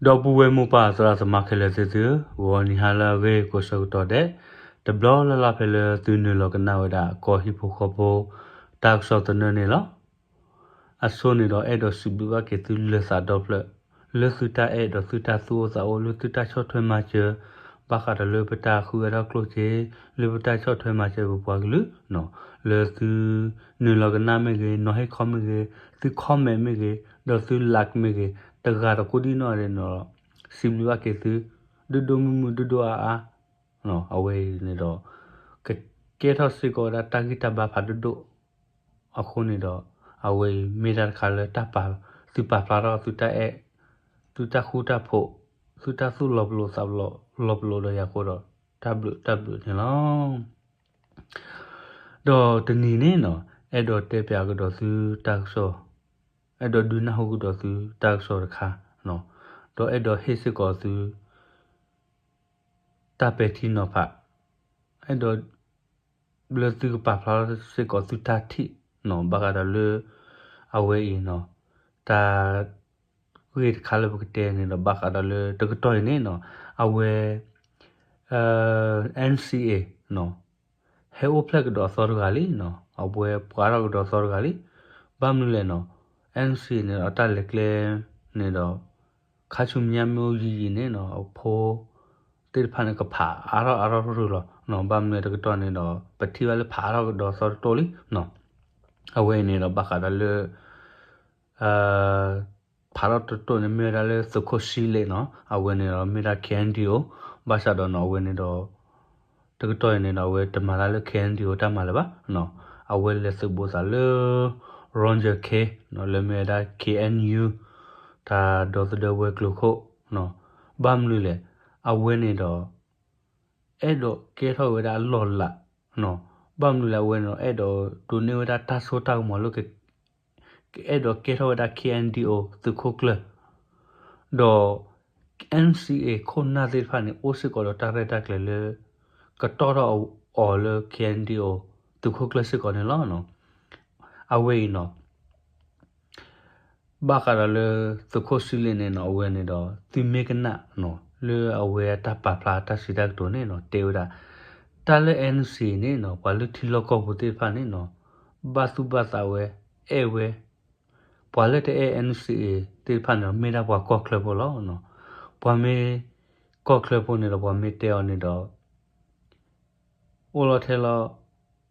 ဒီပုၢ်ဝဲၢ်မိၢ်ပၢ်သရၣ်သမါခဲလၢာ်သ့ၣ်သုဧၢ, ဂီၤနံၤဟါလၢအဂ့ၤကိးဆၢကတီၢ်ဒဲး, တဘျီလၢ်လၢ်ဖဲလၢသုနုာ်လီၤကနၣ်ဝဲဒၣ် ကီၢ်ဟံၣ်ဖိဃီဖိ တၢ်ကစီၣ်သနၢၣ်န့ၣ်လီၤ. အဆိန့ၣ်ဒီး အဲၣ်ဒိးစံးဘျုးဘၣ်က့ၤသုလၢသးဒီဖျၢၣ်, လၢသုတၢ်အဲၣ်ဒီးသုတၢ်သူၣ်အိၣ်သးအိၣ် လၢသုတၢ်ဆီၣ်ထွဲမၤစၢၤ, ဘၣ်ဃးဒီးလၢပတၢ်ဃုအတၢ်ကျိၣ်စ့, လၢပတၢ်ဆီၣ်ထွဲမၤစၢၤပပှၤကလုာ်, လၢသုနုာ်လီၤကနၣ်မ့ၢ်ဂ့ၤ, နီၤဟ့ၣ်ခီမ့ၢ်ဂ့ၤ, သု comment မ့ၢ်ဂ့ၤ, ဒီးသု like မ့ၢ်ဂ့ၤ, တဂၤတကိးဒံနီၢ်ဒဲးန့ၣ်ဒီး စံးဘျုးဘၣ်က့ၤသု ဒိၣ်ဒိၣ်မုၢ်မုၢ် ဒိၣ်ဒိၣ်အါအါ, အဝဲအံၤန့ၣ်ဒီး ကကဲထီၣ်စ့ၢ်ကီးဝဲဒၣ်တၢ်ဂံၢ်တၢ်ဘါဖးဒိၣ်ဒိၣ်, အဃိန့ၣ်ဒီး အဝဲအံၤမ့ၢ်တၢ်တခါလၢတၢ်ပာ်, သုပာ်ဖျါထီၣ်သုတၢ်အဲၣ်, သုတၢ်ဃူတၢ်ဖိး, သုတၢ်သူၣ်လီၤပလိာ်သးလီၤပလိာ်ဒီးယၤအဃိဒီး တၢ်ဘျုးတၢ်ဘျုးန့ၣ်လီၤ. ဒီးတနံၤန့ၣ်နီၤ အဲၣ်ဒိးတဲပၠးကဒီးသုတၢ်ကစီၣ်, အဲၣ်ဒိးဒုးနၢ်ဟူကဒီးသုတၢ်ကစီၣ်တခါ, ဒီးအဲၣ်ဒိးဟ့ၣ်စ့ၢ်ကီးသု တၢ်ပဲာ်ထံနီၤဖး, အဲၣ်ဒိး လၢသုကပာ်ဖျါထီၣ်စ့ၢ်ကီးသုတၢ်ထံၣ်နီၤ ဘၣ်ဃးဒီးလၢ အဝဲအံၤနီၤ တၢ်ဂ့ၢ်တခါလၢပကတဲန့ၣ်ဒီး ဘၣ်ဃးဒီးလၢတကတီၢ်အံၤန့ၣ်နီၤ အဝဲ NCA နီၤ ဟဲအိၣ်ဖျဲၣ်ကဒီးအသီတဂၤလံနီၤ အဝဲပှၤထီၣ်ကဒီးအသီတဂၤလံ ဘၣ်မနုၤလဲၣ်နီၤ NCA န့ၣ်ဒီးတၢ်လဲၤကျဲန့ၣ်ဒီး ခါဆူညါမ့ၢ်အိၣ်ယံာ်ယံာ်န့ၣ်နီၤ အဖိသ့ၣ်တဖၣ်န့ၣ် ကဖးအါထီၣ်အါထီၣ်ရူၢ်လီၤ. ဘၣ်မနုၤတကတီၢ်န့ၣ်ဒီး ပထံၣ်ဘၣ်လၢဖးထီၣ်ကဒီးသီတတိၢ်လံ. အဝဲအံၤန့ၣ်ဒီး ဘၣ်ဃးဒီးလၢ ဖးထီၣ်တတိၢ်န့ၣ် မ့ၢ်ဝဲဒၣ်လၢသုးခိၣ်ဆံလ့နီၤ အဝဲန့ၣ်ဒီးမ့ၢ်ဒၣ် K N D O ဘၣ်ဆၣ်ဒီးနီၤ အဝဲန့ၣ်ဒီး တကတီၢ်အံၤန့ၣ်ဒီး အဝဲတမၤတၢ်လၢ K N D O တၢ်မၤလၢၤဘၣ်. အဝဲလဲၤသုးဘူးသးလၢ Roger Khin လၢမ့ၢ်ဝဲဒၣ် K N U တၢ်ဒီသဒၢဝဲၤကျိၤခိၣ် ဘၣ်မနုၤလဲၣ် အဝဲန့ၣ်ဒီး အဲၣ်ဒိးကဲထီၣ်ဝဲဒၣ်အလီၢ်လး ဘၣ်မနုၤလဲၣ် အဝဲန့ၣ်ဒီး အဲၣ်ဒိးဒိးန့ၢ်ဝဲဒၣ်တၢ်စိတၢ်ကမီၤလၢ အဲၣ်ဒိးကဲထီၣ်ဝဲဒၣ် K N D O သုးခိၣ်ကျၢၢ် ဒီး N C A ခိၣ်နၢ်သ့ၣ်တဖၣ်န့ၣ် အိၣ်စ့ၢ်ကီးဒီးတၢ်ရဲၣ်တၢ်ကျဲၤလၢ ကတီၢ်ထီၣ်အီၤလၢ K N D O သုးခိၣ်ကျၢၢ်စ့ၢ်ကီးန့ၣ်လီၤ. အဝဲအံၤနီၤ ဘၣ်ဃးဒီးလၢသုးခိၣ်ဆံလ့န့ၣ်နီၤ အဝဲန့ၣ်ဒီး သုမ့ၢ်ကနၣ်နီၤ လၢအဝဲအတၢ်ပာ်ဖျါတၢ်စံးတၢ်ကတိၤန့ၣ်နီၤ တဲဝဲဒၣ် တၢ်လၢ N C A န့ၣ်နီၤ ပှၤလၢထံလီၢ်ကီၢ်ပူၤသ့ၣ်တဖၣ်န့ၣ်နီၤ ဘၣ်သူၣ်ဘၣ်သးဝဲ အဲၣ်ဝဲ ပှၤလၢတအဲၣ် N C A သ့ၣ်တဖၣ်န့ၣ်ဒီး မ့ၢ်ဒၣ်ပှၤကီၢ်ချၢဖိလီၤ. ပှၤမ့ၢ်ကီၢ်ချၢဖိန့ၣ်ဒီး ပှၤမ့ၢ်တဲအီၤန့ၣ်ဒီး အိၣ်လီၤထဲလီၤ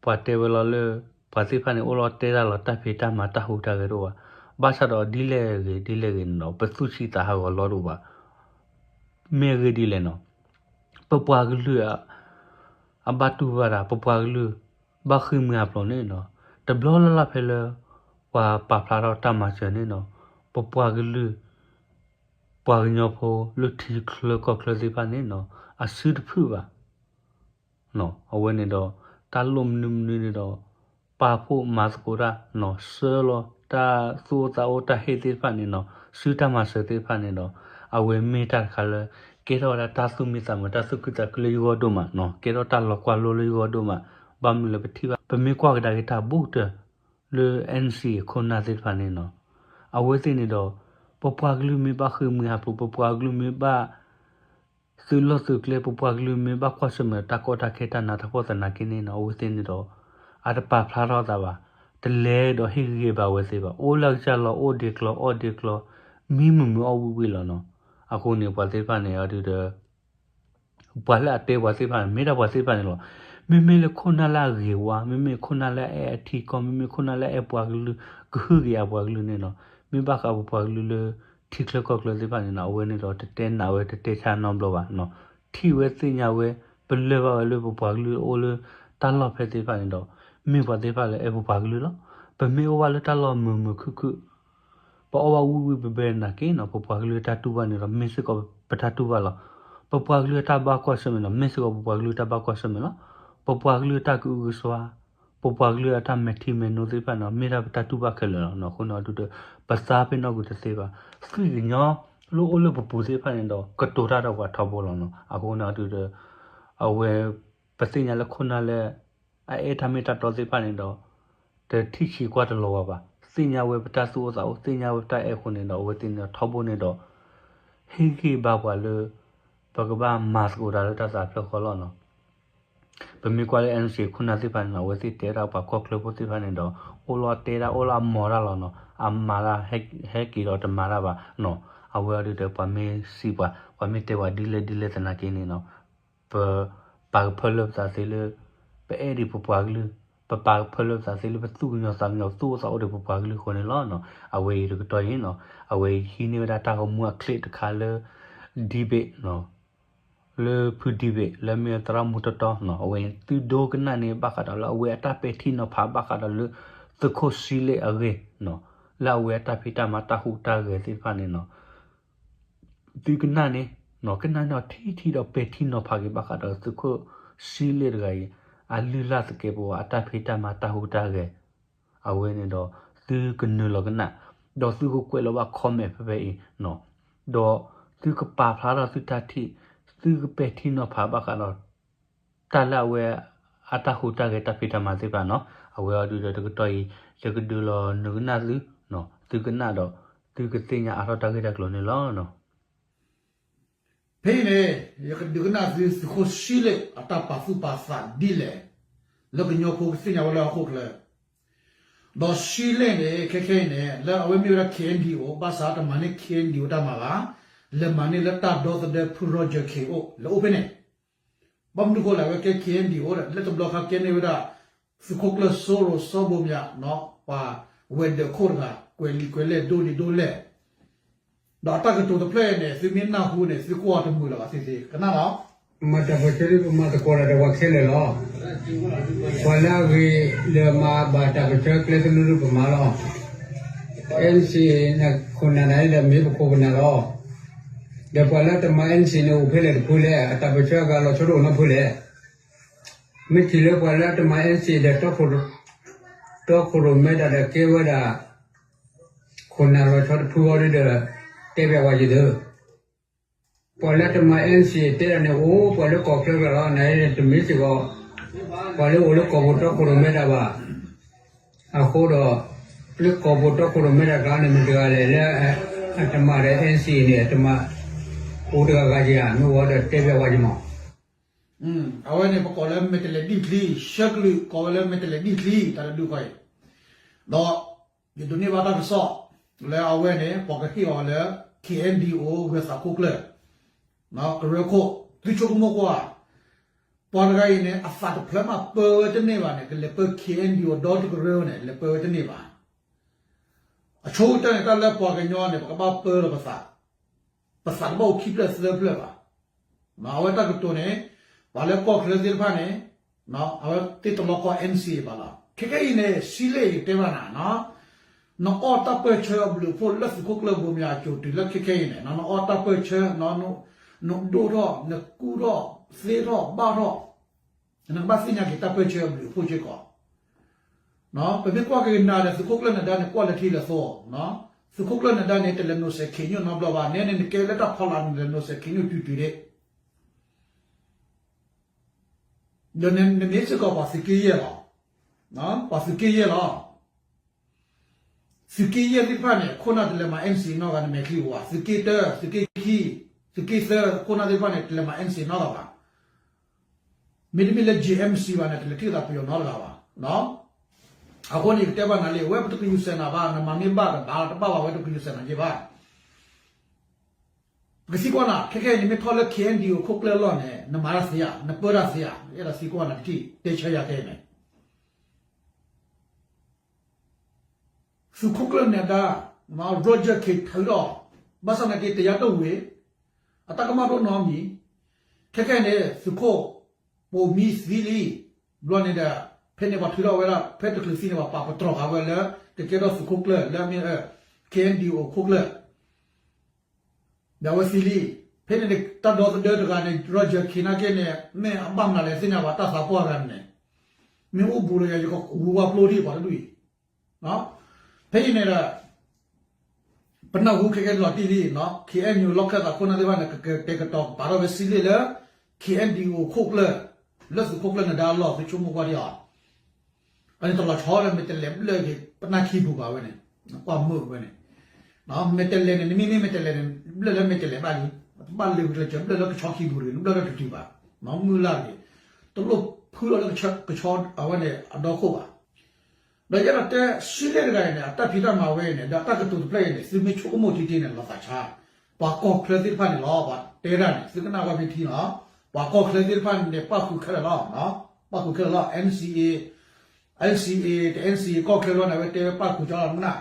ပှၤတဲဝဲလီၤလၢ ပှၤသ့ၣ်တဖၣ်န့ၣ် အိၣ်လီၤတဲတၢ်လီၤတၢ်ဖံးတၢ်မၤတၢ်ဟူးတၢ်ဂဲၤတအိၣ်ဘၣ်. ဘၣ်ဆၣ်ဒီးဒ်လဲၣ်ဂ့ၤဒ်လဲၣ်ဂ့ၤန့ၣ်ဒီး ပသူၣ်ဆံးသးဟးဂီၤလီၤတအိၣ်ဘၣ်. မ့ၢ်အဂ့ၢ်ဒ်လဲၣ်နီၤ ပပှၤကလုာ် အဘၣ်တူၢ်ဘၣ်တၢ် ပပှၤကလုာ် ဘၣ်ဃ့ၢ်မှံဟးဖျိးန့ၣ်နီၤ တဘျီလၢ်လၢ်ဖဲလၢ ပှၤပာ်ဖျါထီၣ်တၢ်မၤစၢၤန့ၣ်နီၤ ပပှၤကလုာ် ပှၤကညီဖိလၢထံချၢကီၢ်ချၢသ့ၣ်တဖၣ်န့ၣ်နီၤ အစုတဖုၣ်ဘၣ်. အဝဲန့ၣ်ဒီး တၢ်လိၣ်မနုၤမနုၤန့ၣ်ဒီး ပာ်ဖှိၣ်မၤသကိးတၢ်နီၤ ဆှၢလီၤတၢ်သူၣ်အိၣ်သးအိၣ်တၢ်ဟ့ၣ်သ့ၣ်တဖၣ်န့ၣ်နီၤ စုတၢ်မၤစၢၤသ့ၣ်တဖၣ်န့ၣ်ဒီး အဝဲမ့ၢ်တၢ်တခါလၢ ကဲထီၣ်ဝဲဒၣ်တၢ်သူၣ်မံသးမုာ် တၢ်သူၣ်ခုသးခုလၢယဂီၢ်ဒိၣ်မးနီၤ ကဲထီၣ်တၢ်လီၤကွၢ်လိလၢယဂီၢ်ဒိၣ်မး ဘၣ်မနုၤလၢပထံၣ်ဘၣ် ပမ့ၢ်ကွၢ်ကဒါက့ၤတၢ်ဘူးကတၢၢ် လၢ N C A ခိၣ်နၢ်သ့ၣ်တဖၣ်န့ၣ်နီၤ အဝဲသ့ၣ်န့ၣ်ဒီး ပပှၤကလုာ်မ့ၢ်ဘၣ်ဃ့ၢ်မှံဟးဖျိး ပပှၤကလုာ်မ့ၢ်ဘၣ် သုးလီၢ်သုးကျဲ ပပှၤကလုာ်မ့ၢ်ဘၣ်ကွၢ်ဆၢၣ်မဲာ် တၢ်ကီတၢ်ခဲတၢ်နးတၢ်ဖှီၣ်သနာ်က့န့ၣ်နီၤ အဝဲသ့ၣ်န့ၣ်ဒီး အတပာ်ဖျါထီၣ်သးဘၣ် တလဲၤဒီးဟ့ၣ်ဂံၢ်ဟ့ၣ်ဘါဝဲသ့ၣ်ဘၣ် အိၣ်လၢအကစၢ်လီၢ် အိၣ်ဒ့ကျီ အီၣ်ဒ့ကျီ မံမုာ်မုာ်အီၣ်ဝံၣ်ဝံၣ်လီၤနီၤ အဃိန့ၣ် ပှၤသ့ၣ်တဖၣ်န့ၣ် အဒုးဒီး ပှၤလၢအတဲပှၤသ့ၣ်တဖၣ်န့ၣ် မ့ၢ်ဒၣ်ပှၤသ့ၣ်တဖၣ်န့ၣ်လီၤ. မ့မ့ၢ်လၢခိၣ်နၢ်လၢအဂ့ၤဝါ မ့မ့ၢ်ခိၣ်နၢ်လၢအအဲၣ်အထံအကီၢ် မ့မ့ၢ်ခိၣ်နၢ်လၢအအဲၣ်ပှၤကလုာ် ကဟုကယာ်ပှၤကလုာ်န့ၣ်နီၤ မ့ၢ်ဘၣ်ဃးပပှၤကလုာ်လၢ ထံချၢကီၢ်ချၢသ့ၣ်တဖၣ်န့ၣ်နီၤ အဝဲန့ၣ်ဒီးတတဲနးဝဲတတဲဆါနီတဘျီဘၣ်နီၤ ထံၣ်ဝဲသ့ၣ်ညါဝဲ ပလၢၢ်ဘၣ်ဝဲလၢပပှၤကလုာ်အိၣ်လၢတၢ်လီၢ်ဖဲသ့ၣ်တဖၣ်န့ၣ်ဒီး မ့ၢ်ပှၤသ့ၣ်တဖၣ်လၢအဲၣ်ပပှၤကလုာ်လီၤ. ပမ့ၢ်အိၣ်ဘၣ်လၢတၢ်လီၢ်မုာ်မုာ်ခုၣ်ခုၣ် ပအီၣ်ဘၣ်ဝံၣ်ဝံၣ်ဘဲဘဲနာ်က့နီၤ ပပှၤကလုာ်အတၢ်တူၢ်ဘၣ်န့ၣ်ဒီး မ့ၢ်စ့ၢ်ကီးပတၢ်တူၢ်ဘၣ်လီၤ. ပပှၤကလုာ်အတၢ်ဘၣ်ကွၢ်ဆၢၣ်မဲာ်ဒီး မ့ၢ်စ့ၢ်ကီးပပှၤကလုာ်အတၢ်ဘၣ်ကွၢ်ဆၢၣ်မဲာ်လီၤ. ပပှၤကလုာ်အတၢ်ကအုကစွါ ပပှၤကလုာ်အတၢ်မဲာ်ထံမဲာ်နိသ့ၣ်တဖၣ်န့ၣ်ဒီး မ့ၢ်ဒၣ်ပတၢ်တူၢ်ဘၣ်ခဲလၢာ်လီၤ. အဃိန့ၣ်အဒုးဒီး ပသးပ့ၤနီၣ်ကွံာ်တသ့ဘၣ်. သွံၣ်ကညီလၢအိၣ်လၢပပူၤသ့ၣ်တဖၣ်န့ၣ်ဒီး ကတိၤတၢ်ဒီးပှၤထီဘိလီၤနီၤ. အဃိန့ၣ်အဒုးဒီး အဝဲ ပသ့ၣ်ညါလၢခိၣ်နၢ်လၢ အအဲၣ်တၢ်မ့ၢ်တၢ်တီသ့ၣ်တဖၣ်န့ၣ်ဒီး တထံၣ်ဆံးကွၢ်တလီၤဝဲဘၣ်. သ့ၣ်ညါဝဲပတၢ်သူၣ်အိၣ်သးအိၣ် သ့ၣ်ညါဝဲပတၢ်အဲၣ်အဃိန့ၣ်ဒီး အဝဲသ့ၣ်န့ၣ်ဒီးထီဘိန့ၣ်ဒီး ဟ့ၣ်ဂံၢ်ဘါပှၤလၢ ပကဘၣ်မၤသကိးတၢ်လၢတၢ်သးဖျၢၣ်ဃီလီၤနီၤ. ပမ့ၢ်ကွၢ်လၢ NCA ခိၣ်နၢ်သ့ၣ်တဖၣ်န့ၣ်နီၤ အဝဲသ့ၣ်တဲဝဲဒၣ်ပှၤကီၢ်ချၢဖိသ့ၣ်တဖၣ်န့ၣ်ဒီး အိၣ်လီၤတဲဒၣ် အိၣ်လီၤအမီၤတၢ်လီၤနီၤ. အမၤတၢ်ဟဲက့ၤဒီးတမၤတၢ်ဘၣ်နီၤ. အဝဲအံၤဒီးပှၤမ့ၢ်စံးပှၤ ပှၤမ့ၢ်တဲပှၤဒ်လဲၣ်ဒ်လဲၣ်သနာ်က့န့ၣ်နီၤ ပပာ်ကဖၢလၢပသးသ့လၢ ပအဲၣ်ဒံးပပှၤကလုာ်, ပပာ်ကဖၢလၢပသးသ့လၢပသူၣ်ကညီၤသးကညီၤ သူၣ်အိၣ်သးအိၣ်ဒီးပပှၤကလုာ်အဃိန့ၣ်လီၤ. အဝဲအံၤတကတီၢ်အံၤနီၤ အဝဲအံၤဟံးန့ၢ်ဝဲဒၣ်တၢ်ဂီၤမူအချ့တခါလၢ debate လၢဖု debate လၢမ့ၢ်သရၣ်မုၢ်တီတီနီၤ အဝဲအံၤ သုဒိကနၣ်န့ၣ်ဘၣ်ဃးဒီးလၢအဝဲအတၢ်ပဲာ်ထံနီၤဖးဘၣ်ဃးဒီးလၢ သုးခိၣ်ဆှံလ့ၣ်အဂ့ၢ်နီၤ လၢအဝဲအတၢ်ဖံးတၢ်မၤတၢ်ဟူးတၢ်ဂဲၤသ့ၣ်တဖၣ်န့ၣ်နီၤ သုကနၣ်န့ၣ် ကနၣ်န့ၢ်အီၤထံထံဒီးပဲာ်ထံနီၤဖးက့ၤဘၣ်ဃးဒီး သုးခိၣ်ဆှံလ့ၣ်တဂၤအံၤ အလုၢ်လၢ်သကဲးပဝးအတၢ်ဖံးတၢ်မၤတၢ်ဟူးတၢ်ဂဲၤ အဝဲန့ၣ်ဒီး သုကနုာ်လီၤကနၣ် ဒီးသုကကွဲးလီၤဘၣ် comment ဖဲဖဲအံၤနီၤ ဒီးသုကပာ်ဖျါထီၣ်သုတၢ်ထံၣ် သုကပဲာ်ထံနီၤဖးဘၣ်ဃးဒီး တၢ်လၢအဝဲအတၢ်ဟူးတၢ်ဂဲၤတၢ်ဖံးတၢ်မၤသ့ၣ်တဖၣ်နီၤ အဝဲအံၤဒုးဒီးတကတီၢ်အံၤ ယကဒုးလီၤနုာ်ကနၣ်သု သုကနၣ်ဒီး သုကသ့ၣ်ညါအါထီၣ်တၢ်ဂ့ၢ်တၢ်ကျိၤန့ၣ်လီၤ. ဖဲအံၤန့ၣ် ယကဒုးကနၣ်သု သုးခိၣ်ဆှံလ့ၣ်အတၢ်ပာ်သူၣ်ပာ်သးဒ်လဲၣ် လၢကညီဖိကသ့ၣ်ညါဝဲလၢဟီၣ်ခိၣ်ချၢ ဒီးဆှံလ့ၣ်န့ၣ် ခဲခဲအံၤန့ၣ် လၢအဝဲမ့ၢ်ဝဲဒၣ် KNDO ဘၣ်ဆၣ်တမၤန့ၢ် KNDO တၢ်မၤဘၣ်, လဲၤမၤန့ၢ်လၢတၢ်ဒီသဒၢဖု Roger Khin အိၣ် လဲၤအိၣ်ဖဲန့ၣ် ဘၣ်မနုၤဃိလဲၣ် အဝဲကဲ KNDO ဒီး လၢတဘျီခါကဲန့ၢ်ဝဲဒၣ် သုးခိၣ်ကျၢၢ်စိရိၤစီဘိမၠးနီၤ ပှၤဝဲၤဒၢးခိၣ်တဂၤ ကွဲးလံာ်ကွဲးလဲၢ်ဒိၣ်လံာ်ဒိၣ်လဲၢ် ဒီးအတၢ်ကတိၤတဖျၢၣ်အံၤန့ၣ် သုမ့ၢ်နၢ်ဟူန့ၣ် သုကွၢ်တမုာ်လၢၤဘၣ်သ့သ့ ကနၣ်လီၤ. မၤတၢ်ပၢၢ်ဆၢဒ်ပမၤသကိးတၢ်ဒီးပှၤခဲလၢာ်လီၤ. ပှၤလၢအဂ့ၤလၢမၤဘၣ်တၢ်ပၢၢ်ဆၢကျဲသနူဒ်ပမၤလီၤ. NCA ခိၣ်နၢ်န့ၣ်ဒီးမ့ၢ်ပခိၣ်ပနၢ်လီၤ. ဒီးပှၤလၢတမၤ NCA န့ၣ်အိၣ်ဖဲလဲၣ်တဖုလဲၣ်, အတၢ်ပၢၢ်ဆၢအဂၤလီၤဆီတအိၣ်နီတဖုလဲၣ်. မ့ၢ်ထံၣ်လၢပှၤလၢတမၤ NCA ဒီး တီခိၣ်ရိၣ်မဲတၢ်ဒီးကဲဝဲဒၣ် ခိၣ်နၢ်လီၤဆီတဖုအံၤဒီး တဲဘၣ်ပှၤယသ့ၣ်ဧၢ. ပှၤလၢတမၤ NCA တဲဒၣ်န့ၣ်အိၣ် ပှၤလၢကီၢ်ချၢတဂၤလီၤ. နတမ့ၢ်စ့ၢ်ကီး ပှၤလၢအိၣ်လၢကီၢ်ပူၤတီခိၣ်ရိၣ်မဲတၢ်ဘၣ်. အဃိဒီး လၢကီၢ်ပူၤတီခိၣ်ရိၣ်မဲတၢ်ကျါန့ၣ် မတၤတဂၤလဲၣ် လၢအတမၤဒီး NCA န့ၣ် တမၤ အိၣ်တဂၤဂၤဧါ, မ့ၢ်အိၣ်ဒီးတဲဘၣ်ပှၤယမး. အဝဲန့ၣ် ပကိးလၢမဲာ်တဲးလဲးဒံၣ်ချံ, ဆှၢကလုာ်ကိးဝဲလၢမဲာ်တဲးလဲးဒံၣ်ချံ တၢ်တဒုးဃီအံၤ, ဒီး ယဒိးန့ၢ်ဘၣ်တၢ်ကစီၣ် လၢအဝဲန့ၣ် ပှၤကဟ့ၣ်အီၤလၢ KNDO ဂၢၤသးခိၣ်ကျၢၢ်, ကရၢခိၣ်, သုဆိကမိၣ်ကွၢ်, ပှၤတဂၤအံၤန့ၣ် အသးတဖျၢၣ်မးပၢဝဲတန့ၢ်ဘၣ်န့ၣ် ကလဲၤပၢ KNDO ဒီတကရၢန့ၣ် လဲၤပၢဝဲတန့ၢ်ဘၣ်. အဆိကတၢၢ်န့ၣ် တၢ်လၢပှၤကညီန့ၣ် ပကဘၣ်ပၢလီၤပသး, ပသးတဘၣ်အိၣ်ခံဖျၢၣ်သၢဖျၢၣ်ဘၣ်. အဝဲတၢ်ကတိၤန့ၣ် ပှၤလၢကီၢ်ချၢသ့ၣ်တဖၣ်န့ၣ် အဝဲသ့ၣ်တလီၤကီ NCA ဘၣ်လီၤ. ခဲခဲအံၤန့ၣ် ဆှံလ့ၣ်အံၤတဲဘၣ်နၤ, နအီၣ်တၢ်ပၢၢ်ဆၢအဘျုးအဖှိၣ်လၢသုးခိၣ်ကျၢၢ်ဘိမၠးအစိၤတုၤလၢခဲခဲအံၤန့ၣ် နအီၣ်တၢ်ပၢၢ်ဆၢ, နဒိၣ်ထီၣ်, နကူၣ်ထီၣ်, သ့ထီၣ်, ဘၣ်ထီၣ်, နကဘၣ်သ့ၣ်ညါက့ၤတၢ်ပၢၢ်ဆၢအဘျုးအဖှိၣ်စ့ၢ်ကီး. ပမ့ၢ်ကွၢ်က့ၤနၤဒီးသုးခိၣ်ကျၢၢ်နဒါန့ၣ် ကွၢ်လၢထံလၢသိ, သုးခိၣ်ကျၢၢ်နဒါန့ၣ် တလဲၤနိးစဲးခ့ညိၣ်နီတဘျီဘၣ်, နဲန့ၣ် နကဲလၢတၢ်ဖီလာ်န့ၣ် လဲၤနိးစဲးခ့ညိၣ်တုၤတုၤဒ့ၣ် ဒီးနမ့ၢ်စ့ၢ်ကီးပှၤသုးက့ယဲၢ်လီၤ. ပှၤသုးက့ယဲၢ်လီၤ. သုးက့ယဲၢ်သ့ၣ်တဖၣ်န့ၣ် ခိၣ်နၢ်တလဲၤမၤ NCA နီတဂၤ နမဲာ်ချံဧါ, သုးက့တၢ, သုးက့ခံ, သုးက့သၢ ခိၣ်နၢ်သ့ၣ်တဖၣ်န့ၣ် တလဲၤမၤ NCA နီတဂၤဘၣ်. မ့တမ့ၢ်လၢ JMC ဘၣ်န့ၣ် တလဲၤထံၣ်သးပယီၤနီတဂၤဘၣ်. အဃိန့ၣ် ယကတဲဘၣ်နၤလံ, ဝဲပတကယူၤစဲးနၤဘၣ်, နမၤမ့ၢ်ဘၣ်တဘၣ်တဘၣ်ဘၣ် ဝဲတကယူၤစဲးနၤက့ဘၣ်. ပကသံကွၢ်နၤ, ခဲခဲအံၤန့ၣ်မ့ၢ်ထီၣ်လၢ KNDO ခိၣ်ကျၢၢ်လီၢ်န့ၣ် နမၤတၢ်သ့ဧါ, နပၢတၢ်သ့ဧါ, အဲၣ်ဒိးသံကွၢ်နၤတထံၣ်, တဲဆၢယၤခဲအံၤန့ၣ် သုးခိၣ်ကျၢၢ်နဒါ, Roger Khin ထုးထီၣ်, ဘၣ်ဆၣ်သနာ်က့ တယါတဝ့ၤ, အတၢ်ကမၣ်တအိၣ်နီတမံၤ, ခဲခဲအံၤန့ၣ် သုးခိၣ် ပိာ်မံသံလံ, ဘျီန့ၣ်ဒီး ဖဲန့ၣ်ပှၤထုးထီၣ်ဝဲဒၣ် ဖဲတချုးသံန့ၣ် ပှၤပာ်ပတြီၤဃာ်ဝဲလၢ ကကဲထီၣ်သုးခိၣ်ကျၢၢ်လၢအမ့ၢ် KNDO ခိၣ်ကျၢၢ် ဒီးအဝဲသံလံ. ဖဲန့ၣ်န့ၣ် တၢ်ဒီသဒၢတဂၤန့ၣ် Roger Khin နာ်က့န့ၣ် မ့ၢ်အဘၣ်မနုၤလဲၣ်သ့ၣ်ညါဘၣ် တၢ်သးပှၢ်တဂၤန့ၣ် မ့ၢ်အိၣ်ဘူးလၢယၤ ယကဝံၤဝါပျိထံၣ်ပှၤတဒူၣ်အံၤ. ဖဲအံၤန့ၣ်ဒီး ပနၢ်ဟူခဲကဲလီၤတံၢ်လံ, KNU လီၢ်ခၢၣ်သးခိၣ်နၢ်သ့ၣ်တဖၣ်န့ၣ် ကကတဲာ်ကတီၤကပာ်ထီၣ်ဝဲစံလ့ၣ်လၢ KNDO ခိၣ်ကျၢၢ်, လၢသုးခိၣ်ကျၢၢ်နဒါအလီၢ် သုဆိကမိၣ်ကွၢ်ဒံးအီၤ, အန့ၣ်တလီၤဆီဒီး မ့ၢ်တလဲၤဘျၢက့ၤ ပနၢ်ခံပူၤဘၣ်ဝဲန့ၣ်, ကွၢ်မုာ်ဝဲန့ၣ်, မဲာ်တဲးလဲးန့ၣ် နမ့ၢ်မ့ၢ်မဲာ်တဲးလဲးန့ၣ် ဘျၢၣ်လၢမဲာ်တဲးလဲးဘၣ်လံ, တဘၣ်လဲၤဝံၤကျဲးစၢးဘျၢၣ်လၢကဆီခံပူၤတဂ့ၤ, နဘျၢၣ်လၢတတုၤဘၣ်, မုၢ်လၢ်တဂ့ၤ, တလိၣ်ဖုလီၤလၢကဆီ အဝဲန့ၣ်အဒီခိၣ်ဘၣ်. ဒီးယအဲၣ်ဒိးတဲ ရှံလ့ၣ်တဂၤအံၤန့ၣ် အတၢ်ဖံးတၢ်မၤဝဲအံၤန့ၣ် ဒီးအတၢ်ကတိၤတဖျၢၣ်အံၤန့ၣ် သုမ့ၢ်ဆိကမိၣ်ထံထံန့ၣ် လီၤသးဆါ, ပှၤကီၢ်ချၢသ့ၣ်တဖၣ်န့ၣ်လီၤ ပှၤတဲဒၣ်န့ၣ် သုကနၣ်ဝဲဖဲထံလီၤ, ပှၤကီၢ်ချၢသ့ၣ်တဖၣ်န့ၣ် ပၣ်ဃုာ်ခဲလၢာ်လီၤ, ပၣ်ဃုာ်ခဲလၢာ်လီၤ NCA, NCA တ NCA ကီၢ်ချၢလီၤန့ၣ် အဝဲတဲဝဲပၣ်ဃုာ်ကၠီလီၤမနၢ်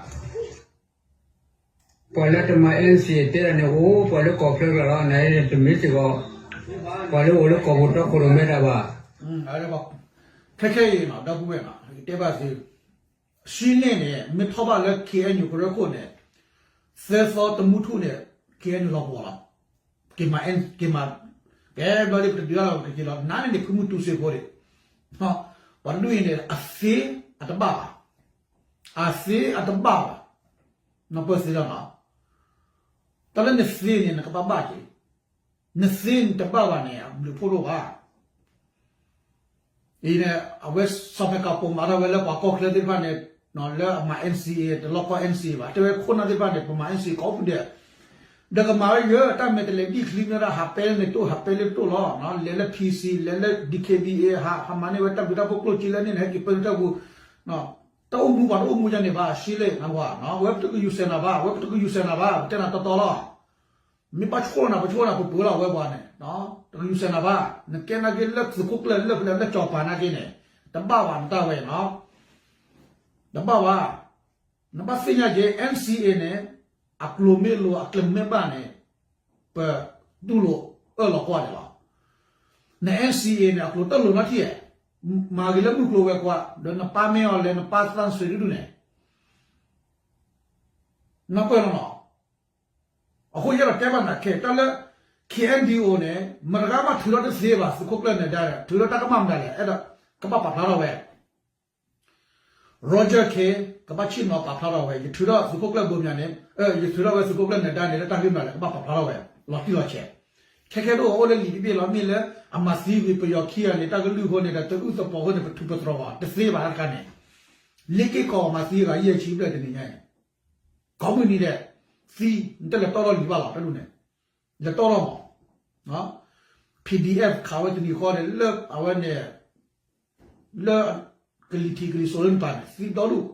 ပှၤလၢတမၤ NCA တဲဒၣ်န့ၣ်အိၣ်, ပှၤလၢကီၢ်ချၢကလီၤန့ၣ်တမ့ၢ်စ့ၢ်ကီး, ပှၤလၢအိၣ်လၢကီၢ်ပူၤတီခိၣ်ရိၣ်မဲတၢ်ဘၣ်. ခဲခဲအံၤ ဒီပုၢ်ဝဲၢ် ယကတဲဘၣ်သု, ရှံလ့ၣ်န့ၣ် မ့ၢ်ထီၣ်ဘၣ်လၢ KNU ကရၢခိၣ်န့ၣ် သၢသီတမူထူၣ်န့ၣ် KNU လီၤပှီၢ်လီၤ. က့ၤမၤ က့ၤမၤ ကဲဘျီဒ်ပတဒုးအါလီၤ ပကက့ၤလီၤ နၤန့ၣ်န့ၣ် ဖုမုၢ်တူစ့ဖိဒံး, ပှၤတဒူၣ်အံၤန့ၣ် အသ့အတဘၣ်ဘၣ်, အသ့အတဘၣ်ဘၣ်, နပၢၢ်သ့လီၤနီၤ, တၢ်လၢနသ့န့ၣ် နကဘၣ်ဘၣ်က့ၤ, နသ့နတဘၣ်ဘၣ်န့ၣ် အဘျုးဖှိၣ်ဒိၣ်ဘၣ် အံၤန့ၣ် အဝဲစီၤဖဲကးပိာ်မၤထီၣ်ဝဲလၢပှၤကီၢ်ချၢသ့ၣ်တဖၣ်န့ၣ် လၢအမၤ NCA တလီၢ်ကီၢ် NCA ဘၣ် တဲဝဲခိၣ်နၢ်သ့ၣ်တဖၣ်န့ၣ် ပမၤ NCA ကိးဖုဒဲး, ဒီးကမၤဝဲယဲ တၢ်မဲာ်တဲးလဲးဒံၣ်ချံမ့ၢ်ဒၣ် ဟးပဲလၢန့ၣ်တအိၣ် ဟးပဲလၢတအိၣ်လီၤ, လဲၤလၢ PC လဲၤလၢ DKBA ဟး ဟးမၤန့ၢ်ဝဲတၢ်ဘျုးတၢ်ဖှိၣ်ကျိၣ်စ့လၢန့ၣ် ဟဲက့ၤပၢလၢတၢ်ပူၤ, တအိၣ်မူပှၤတအိၣ်မူယါန့ၣ်ဘၣ် ရှံလ့ၣ်နဝၤ, အဝဲပတကယူၤစဲးနၤဘၣ် အဝဲပတကယူၤစဲးနၤဘၣ် ပတဲနၤတီတီလီၤ မ့ၢ်ဘၣ်ဆိၣ်နၤ ပဆိၣ်နၤ ပပှဲၤလီၤဝဲပှၤန့ၣ်, တကယူၤစဲးနၤဘၣ်, နကဲနာ်က့လၢသုးခိၣ်ကျၢၢ်လၢပလဲၤလၢကၠီၤပၤနာ်က့န့ၣ်, တဘၣ်ဘၣ်နတၢ်ဝဲနီၤ, တဘၣ်ဘၣ်, နဘၣ်သ့ၣ်ညါက့ၤ NCA န့ၣ်, အကျိၤမ့ၢ်လိၤ အကျဲမ့ၢ်ဘၣ်န့ၣ်, ပတူၢ်လိာ်အၢၣ်လီၤကွၢ်န့ၣ်လီၤ. န NCA န့ၣ် အကျိၤတၢ်လိၤနီထံၣ်, မၤဂ့ၤလၢမုၢ်ကျိၤဝဲၤကွာ် ဒီးနပၢ်မ့ၢ်အီၤလဲၤ နပၢ်သၣ်စ့ဒူၣ်န့ၣ် နပၢၢ်လီၤနီၤ, အဃိယအဲၣ်ဒိးတဲဘၣ်နၤခဲ တၢ်လၢ KNDO န့ၣ် မတဂၤမးထုးထီၣ်တသ့ဘၣ် သုးခိၣ်ကျၢၢ်နၢၤဒါဒီး ထုးထီၣ်တၢ်ကမၣ်မတၤလဲၣ် အဲၣ်ဒိးကဘၣ်ပာ်ဖျါထီၣ်ဝဲ Roger Khin ကဘၣ်ဆ့ၣ်နီၤပာ်ဖျါထီၣ်ဝဲ ယထုးထီၣ်သုးခိၣ်ကျၢၢ်ဘိမၠးန့ၣ်, ယထုးထီၣ်ဝဲသုးခိၣ်ကျၢၢ်နၢၤဒါန့ၣ် လၢတၢ်ဂ့ၢ်မနုၤလဲၣ် ကဘၣ်ပာ်ဖျါထီၣ်ဝဲ လီၤတံၢ်လီၤဆဲး, ခဲခဲဒိၣ်အိၣ်လၢလံာ်တဘ့ၣ်လီၤ မ့ၢ်လၢအမၤသံဝံၤပယီၤခံဂၤန့ၣ် တၢ်ကလုၢ်အဃိန့ၣ်ဒီး တအုၣ်သပှီၤအဃိန့ၣ် ပထူးပတြီၤအီၤတသ့ဘၣ်တခါန့ၣ်, လ့ၣ်က့ၢ်ကီးမၤသံအဂၤယဲၢ်ဆံဘျဲၣ်တနံၤညါအံၤ ကိးမုၢ်နံၤဒဲး, သံ, နတလဲၤတီၢ်ထီၣ်လံာ်ဘၣ်လီၤ တၢ်ဒ်န့ၣ်, လဲၤတီၢ်ထီၣ်မး, PDF ခးဝဲတနံၤဃီန့ၣ် လၢအဝဲန့ၣ်, လၢ, ကလံၤထံးကလံၤစိးလၢနပၤန့ၣ် သံဒီဒူၣ်,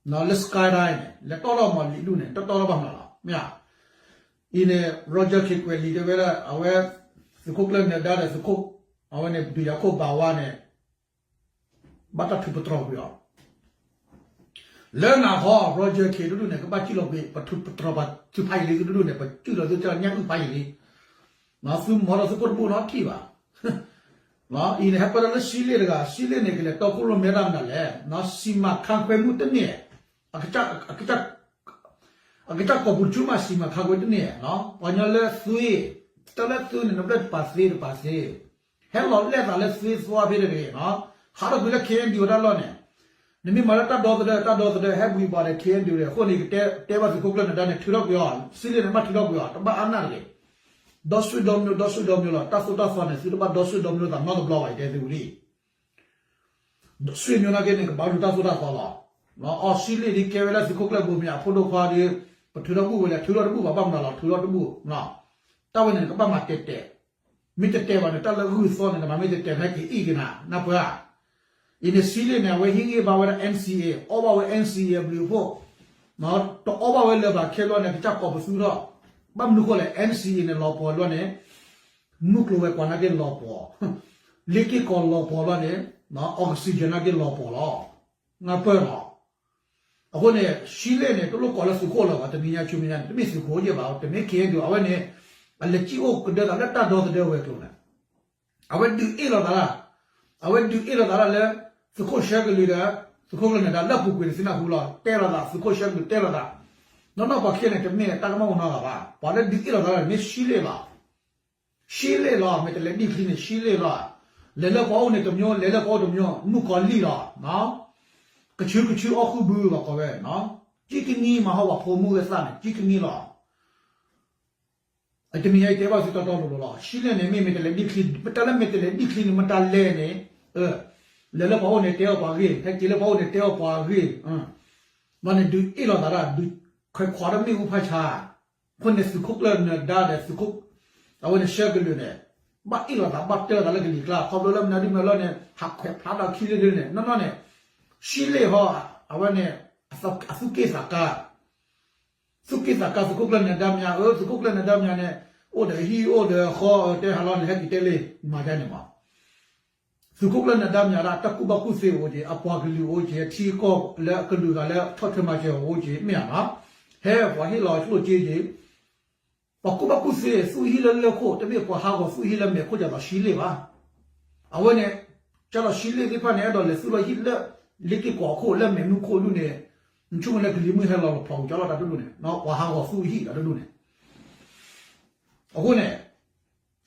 လၢ Skyline န့ၣ် လဲၤတီၢ်ထီၣ်မးလံာ်ဒူၣ်န့ၣ် တတီၢ်ထီၣ်ဘၣ်မးလီၤ မ့ၢ်ဧါ, အံၤန့ၣ် Roger Khin ကွဲးလံာ်တဲဝဲဒၣ် အဝဲ, သုးခိၣ်ကျၢၢ်နၢၤဒါဒီးသုးခိၣ်, အဝဲန့ၣ် ဒုးယၤခိၣ်ဘၣ်ဝါန့ၣ် ဘၣ်တၢ်ထူးပတြီၤကွံာ်အီၤ, လၢနၤဃီ Roger Khin တဒူၣ်န့ၣ် ကဘၣ်စုၣ်လီၤကွံာ် ပထူးပတြီၤပှၤသုးဖးယံာ်လံ သုတဒူၣ်န့ၣ် ပစုၣ်လီၤသုတၢ်ညၣ်အုၣ်ဖးယံာ်လံ, သုမၤဒီးသုးခိၣ်တဘိနီထံၣ်ဘၣ်, အံၤန့ၣ် ဟဲပၢၢ်လၢရှံလ့ၣ်တဂၤ ရှံလ့ၣ်န့ၣ်ကလဲၤတီခိၣ်ရိၣ်မဲတၢ်မနုၤလဲၣ်, စီမံခန့်ခွဲမှုတန့ၢ်, အကစၢ်ကိာ်ပူၤတဆူမး စီမံခန့်ခွဲတန့ၢ်, ပှၤကညီလၢသု, တၢ်လၢသုန့ၣ် နဘျၢၣ်တပာ်သ့တပာ်သ့ ဟဲလီၤလဲၣ်သးလၢသုသဝီဖဲတဂ့ၤနီၤ, ဟးထီၣ်ကွံာ်လၢ KNDO တၢ်လီၢ်န့ၣ်, နမ့ၢ်မၤလၢတၢ်ဒီသဒၢ တၢ်ဒီသဒၢ ဟဲဘှံးဘၣ်ဒီး KNDO န့ၣ် အဃိန့ၣ် ယကတဲဘၣ်သုးခိၣ်ကျၢၢ်နၢၤဒါန့ၣ် ထုးထီၣ်ကွံာ်အီၤ, ရှံလ့ၣ်န့ၣ် ဘၣ်ထုးထီၣ်ကွံာ်အီၤ တဘၣ်အါနၢ်တဂ့ၤ, ဒီဆွ့ဒီမျိုး ဒီဆွ့ဒီမျိုးလီၤ, တၢ်သိၣ်တၢ်သီန့ၣ် သုတဘၣ်ဒီဆွ့ဒီမျိုးသးနီတဘျီဘၣ် ယတဲသုဝံၤလံ ဆွေမျိုးနာ်က့န့ၣ် ကဘၣ်လူၤတၢ်သိၣ်တၢ်သီလီၤ. အီ ရှံလ့ၣ်ဒ်ကဲဝဲလၢသုးခိၣ်ကျၢၢ်ဘိမၠးအဖိဒိၣ်ခွါဒီး ပထုးထီၣ်ဘူၣ်ဝဲလဲၣ် ထုးထီၣ်တဘူၣ်ဘၣ် ဘၣ်မနုၤလီၤ ထုးထီၣ်တဘူၣ်, တၢ်ဝဲန့ၣ် နကဘၣ်မၤတဲာ်တဲာ်, မ့ၢ်တတဲာ်ဘၣ်န့ၣ် တၢ်လၢဂုၢ်သီန့ၣ် နမၤမ့ၢ်တဲာ်တဲာ် နဟဲက့ၤအ့ၣ်က့ၤနၤ နၢ်ပၢၢ်ဧါ. အံၤန့ၣ် ရှံလ့ၣ်န့ၣ် အဝဲဟ့ၣ်ဂံၢ်ဘါဝဲဒၣ် NCA အီၣ်ဘၣ်ဝဲ NCA အဘျုးအဖှိၣ်, တအီၣ်ဘၣ်ဝဲလၢၤဘၣ်ခဲဘျီန့ၣ် ကစၢ်ကိာ်ပသူထီၣ်, ဘၣ်မနုၤဃိလဲၣ် NCA န့ၣ် လီၤပှီၢ်ဘျီန့ၣ် မုၢ်ကျိၤဝဲၤကွာ်နာ်က့လီၤပှီၢ်, လ့ၣ်က့ၢ်ကီးလီၤပှီၢ်ဘျီန့ၣ် oxygen နာ်က့လီၤပှီၢ်လီၤ. နၢ်ပၢၢ်လီၤ. အဃိန့ၣ် ရှံလ့ၣ်န့ၣ် တလိၣ်ကိးလၢသုးခိၣ်လၢၤဘၣ် တနံၤညါဆူမဲာ်ညါန့ၣ် တမ့ၢ်သုးခိၣ်ယဲၢ်ဘၣ် တမ့ၢ် KNDO အဝဲန့ၣ် အလဲၤစံၣ်အိၣ်ကဒၢသးလၢတၢ်ဒီသဒၢဝဲၤကျိၤန့ၣ် အဝဲဒုးအ့ၣ်လိာ်သးဒၣ်, အဝဲဒုးအ့ၣ်လိာ်သးဒၣ်လၢ သုးခိၣ်ဆှၢကလုာ်ဒီး သုးခိၣ်ကျၢၢ်နၢၤဒါလၢအပူၤကွံာ်န့ၣ် သုနၢ်ဟူလီၤ တဲလိာ်သး သုးခိၣ်ဆှၢကလုာ်တဲလိာ်သး, နီၢ်နီၢ်ပှၤခံဂၤန့ၣ် တမ့ၢ်တၢ်ကမၣ်အိၣ်နီတဂၤဘၣ် ပှၤလၢဒုးအ့ၣ်လိာ်သးဒၣ်န့ၣ် မ့ၢ်ရှံလ့ၣ်လီၤ. ရှံလ့ၣ်လီၤ မဲာ်တဲးလဲးဒံၣ်ချံန့ၣ် ရှံလ့ၣ်လီၤ. လဲၤလၢပှၤအိၣ်န့ၣ်တမျိုး လဲၤလၢပှၤအိၣ်တမျိုး မုၣ်ကီၤလံၢ်လီၤ. ကဆူကဆူအီၣ်ဃုာ်ဘုဘၣ်ကိးဝဲ, ကံကနံမၤဟီၣ်ဝဲဖိမုၣ်ဝဲသၣ်န့ၣ် ကံကနံလီၤ. တနံၤညါအံၤတဲဘၣ်သုတီတီလိၤလိၤလီၤ. ရှံလ့ၣ်န့ၣ် မ့ၢ်မဲာ်တဲးလဲးဒံၣ်ချံ မ့ၢ်တၢ်လၢမဲာ်တဲးလဲးဒံၣ်ချံန့ၣ် မ့ၢ်တၢ်လဲၣ်န့ၣ်, လဲၤလၢပှၤအိၣ်န့ၣ်တဲအီၣ်ပှၤဂ့ၢ် ဟဲက့ၤလၢပှၤအိၣ်န့ၣ်တဲအီၣ်ပှၤဂ့ၢ်, ဘျီန့ၣ်ဒုးအ့ၣ်လိာ်သးဒၣ် ဒုး ခွဲးခွါဒီးမ့ၣ်အူဖးဆါ, အဃိန့ၣ် သုးခိၣ်ကျၢၢ်နၢၤဒါဒီးသုးခိၣ်, အဝဲန့ၣ် ရှဲကလုာ်န့ၣ် ဘၣ်အ့ၣ်လိာ်သး ဘၣ်တဲလိာ်သးလၢကလံၤကျါ ခီဖျိလၢမနုၤဒ်မ့ၢ်လီၤန့ၣ် ဟးခွဲးဖျါဒီးခံလ့ၢ်န့ၣ် နီၢ်နီၢ်န့ၣ် ရှံလ့ၣ်ဟီ အဝဲန့ၣ် အသူၣ်က့ၣ်သးကါ သူၣ်က့ၣ်သးကါသုးခိၣ်ကျၢၢ်နၢၤဒါမၠါ အၢ သုးခိၣ်ကျၢၢ်နၢၤဒါမၠါန့ၣ် အိၣ်ဒီးဟံၣ်အိၣ်ဒီးဃီ တဲဟးလီၤန့ၣ် ဟဲက့ၤတဲလ့ၣ် မၤဒ်န့ၣ်မး သုးခိၣ်ကျၢၢ်နၢၤဒါမၠါဒၣ် တၢ်ကူၣ်ဘၣ်ကူၣ်သ့အိၣ်က့ၤ အပှၤကလုာ်အိၣ်က့ၤ အထံအကီၢ်လၢအကလုာ်ဂၤလၢဆီၣ်ထွဲမၤစၢၤအိၣ်က့ၤ မ့ၢ်ဧါနီၤ ဟဲပှၤဟ့ၣ်လီၤကျိၣ်စ့က့ၤ ပှၤကူၣ်ဘၣ်ကူၣ်သ့ သူၣ်ဟံၣ်လၢလၢၢ်ခိၣ် တမ့ၢ်ပှၤဟးဂီၤသူၣ်ဟံၣ်လၢမဲာ်ခိၣ် ဒ်သိးရှံလ့ၣ်ဘၣ်. အဝဲန့ၣ် ကၢ်လီၤရှံလ့ၣ်သ့ၣ်တဖၣ်န့ၣ် အဲၣ်ဒိးလဲၤသူၣ်လီၤဟံၣ်လၢ လ့က့ၢ်ကီးခိၣ် လၢမဲာ်မုၢ်ခိၣ်ဒူၣ်န့ၣ် နဆိကမိၣ်လၢကလံၤမုၢ်ဟဲလီၤလီၤဖျိးဝံၤ ကၢ်လီၤတၢ်ဒိၣ်ဒိၣ်န့ၣ် ပှၤဟးဂီၤသူၣ်ဟံၣ်တၢ်ဒိၣ်ဒိၣ်န့ၣ် အဃိန့ၣ်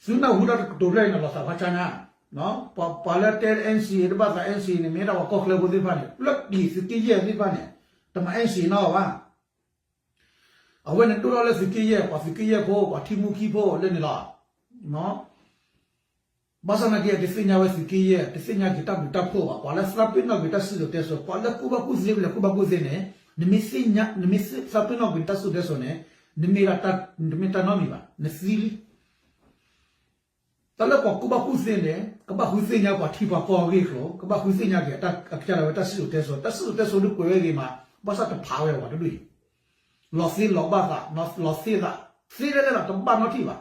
သုနၢ်ဟူတၢ်တကတိၤဖျၢၣ်အံၤန့ၣ် လီၤသးဖးဆါညါ, ပှၤလၢတဲ NCA တဘၣ်သး NCA န့ၣ် မ့ၢ်ဒၣ်ပှၤကီၢ်ချၢဖိသ့ၣ်တဖၣ်န့ၣ် လၢကံၣ်သုးက့ယဲၢ်သ့ၣ်တဖၣ်န့ၣ် တမၤ NCA နီဘၣ်. အဝဲန့ၣ်ဒိၣ်ထီၣ်လၢသုးက့ယဲၢ် ပှၤသုးက့ယဲၢ်ဖိ ပှၤထံမူခံဖိလၢန့ၣ်လီၤ. ဘၣ်ဆၣ်သနာ်က့ တသ့ၣ်ညါဝဲသုးက့ယဲၢ် တသ့ၣ်ညါက့ၤတၢ်ဘျုးတၢ်ဖှိၣ်ဘၣ်. ပှၤလၢသးပ့ၤနီၣ်ကွံာ်တၢ်စံၣ်စိၤတဲစိၤ ပှၤလၢကူၣ်ဘၣ်ကူၣ်သ့ ပလဲၤကူၣ်ဘၣ်ကူၣ်သ့န့ၣ် နမ့ၢ်သးပ့ၤနီၣ်ကွံာ်တၢ်စံၣ်စိၤတဲစိၤန့ၣ် နမ့ၢ်ဒၣ် နတမ့ၢ်တၢ်နီတမံၤဘၣ် နသံလံ. တၢ်လၢပှၤကူၣ်ဘၣ်ကူၣ်သ့န့ၣ် ကဘၣ်ဃုသ့ၣ်ညါပှၤထံပှၤကီၢ်အဂ့ၢ်အကျိၤ ကဘၣ်ဃုသ့ၣ်ညါက့ၤ အကစၢ်ဒၣ်ဝဲတၢ်စံၣ်စိၤတဲစိၤ တၢ်စံၣ်စိၤတဲစိၤဒုးကွဲးဝဲဂ့ၤမး ဘၣ်ဆၣ်တဖးဝဲပှၤတဒူၣ်အံၤ လီၤသ့လီၤဘၣ်သး လီၤသ့သး သ့လဲၣ်လဲၣ်လီၤ တဘၣ်နီတထံၣ်ဘၣ်.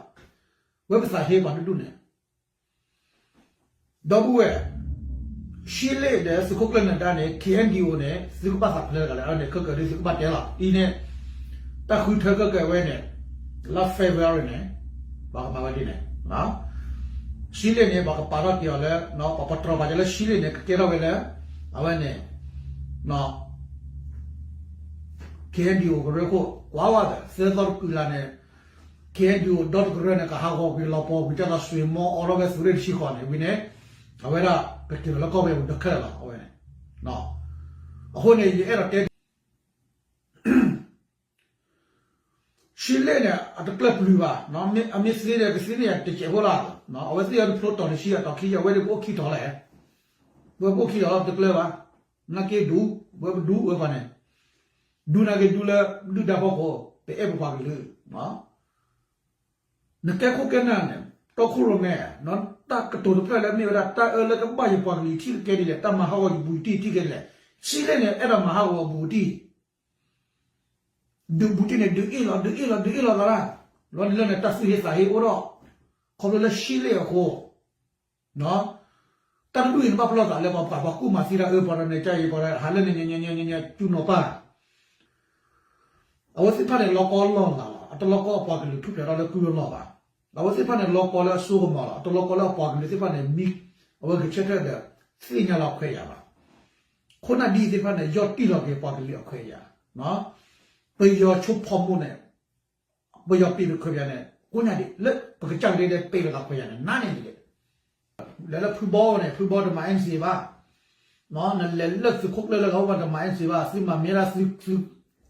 ဝဲပသးဟ့ပှၤတဒူၣ်န့ၣ် ဒီပုၢ်ဝဲၢ် ရှံလ့ၣ်ဒီးသုးခိၣ်ကျၢၢ်နၢၤဒါန့ၣ် KNDO န့ၣ် သုကဘၣ်သးဖျါတဂၤလဲၣ်န့ၣ် ခဲကၢၤဒ်သုကဘၣ်တဲလီၤ အံၤန့ၣ် တၢ်ဃုထၢခဲကၢၤဝဲန့ၣ် လါ February န့ၣ် ပှၤကမၤဝဲဒ်န့ၣ် ရှံလ့ၣ်န့ၣ် ပှၤကပာ်ထီၣ်က့ၤအီၤလၢ ပှၤပတြီၤပာ်က့ၤလၢရှံလ့ၣ်န့ၣ် ကကဲထီၣ်ဝဲလၢ အဝဲန့ၣ် KNDO ကရၢခိၣ် ကွၢ်ဝဲဒီး သၢသီတကုာ်လၢ်န့ၣ် KNDO ဒီတကရၢန့ၣ် ကဟးဂီၤကွံာ်လီၤပှီၢ်ကွံာ်တၢ်သးစွ့ၤမီအီထီၣ်ဝဲသုးရ့ၣ်တဆံဃီန့ၣ် ဝံၤန့ၣ် အဝဲဒၣ် ကက့ၤလီၤလၢကီၢ်ပယီၤပူၤတခဲလၢာ်လီၤ အဝဲန့ၣ် အဃိန့ၣ် ယအဲၣ်ဒိးတဲ ရှံလ့ၣ်န့ၣ် အတကျၢၢ်ပျုၤဘၣ်, အမ့ၢ်သ့ဒီး ကသ့န့ၢ်ယၤတစဲးဖိလီၤ. အဝဲသ့ၣ်အံၤတဖျိတီၤတဆံ အတီၤခံ အဝဲဒၣ်ပအိၣ်ခံတီၤလဲၣ်, ဝဲပအိၣ်ခံတီၤလီၤ ပတကျၢၢ်ဘၣ်. နာ်က့ဒူ ဝဲပဒူဝဲပှၤန့ၣ်, ဒူနာ်က့ဒူလၢ ဒုၣ်ဒါဖီခိၣ် ပအဲၣ်ပပှၤကလုာ် နကဲခိၣ်ကဲနၢ်န့ၣ် တီခိၣ်ရိၣ်မဲ တၢ်ကတိၤတဖျၢၣ်လၢမ့ၢ်ဝဲဒၣ် တၢ်အၢလၢကဘၣ်ယပှၤကလုာ်ထံၣ်ကကဲဒ်လဲၣ်, တၢ်မၤဟးဂီၤယဘူးတံၢ်ထံၣ်ကဲဒ်လဲၣ်, ရှံလ့ၣ်န့ၣ် အဲၣ်ဒိးမၤဟးဂီၤဘူးတံၢ် ဒုးဘူးတံၢ်န့ၣ် ဒုးအ့ၣ်လီၤ ဒုးအ့ၣ်လီၤ ဒုးအ့ၣ်လီၤသးဒၣ်, လီၤန့ၣ်လၢန့ၣ် တၢ်သူၣ်ဟ့သးဟ့အိၣ်ဒီး, ခီဖျိလၢရှံလ့ၣ်အဃိ, တၢ်တဒူၣ်အံၤန့ၣ် ဘၣ်ပလီၢ်သးလၢပှၤပှၤကူၣ်မၤသံတၢ်အၢ ပှၤတန့ၣ်ကါအံၤ ပှၤဟးလၢန့ၣ် ညါညါညါညါ ကၠူနီၤပၢ် အဝဲသ့ၣ်တဖၣ်န့ၣ် လီၤကီလီၢ်လၤလီၤ, အတလီၤကီအပှၤကလုာ်ထူၣ်ဖျဲးထီၣ်လၢကုၢ်လီၢ်ဘၣ်. အဝဲသ့ၣ်တဖၣ်န့ၣ် လီၤကီလၢအစိကမီၤလီၤ, အတလီၤကီလၢအပှၤကလုာ်သ့ၣ်တဖၣ်န့ၣ် မံ, အဝဲဂဲၤဆၢထၢၣ်ဒီး သ့ၣ်ညါလီၤခွဲးယာ်ဘၣ်. ခိၣ်နၢ်ဒ်အံၤသ့ၣ်တဖၣ်န့ၣ် ယီၢ်တံၢ်လီၤက့ၤပှၤကလုာ်အခွဲးယာ်, ပယီၤဆိဖီမိၣ်န့ၣ် ပယီၤပ့းပခွဲးယာ်န့ၣ် ကိးညါဒံး လၢပကစၢ်ကဒဲဒဲပ့းလိာ်သးခွဲးယာ်န့ၣ် နါန့ၣ်ဒ်လဲၣ် လဲၤလၢဖုဘီန့ၣ် ဖုဘီတမၤ NCA ဘၣ်, နလဲၤလၢသုးခိၣ်ကျၢၢ်လၢကဟီၣ်ဘၣ်တမၤ NCA ဘၣ်, သုမၤမ့ၢ်ဒၣ်သု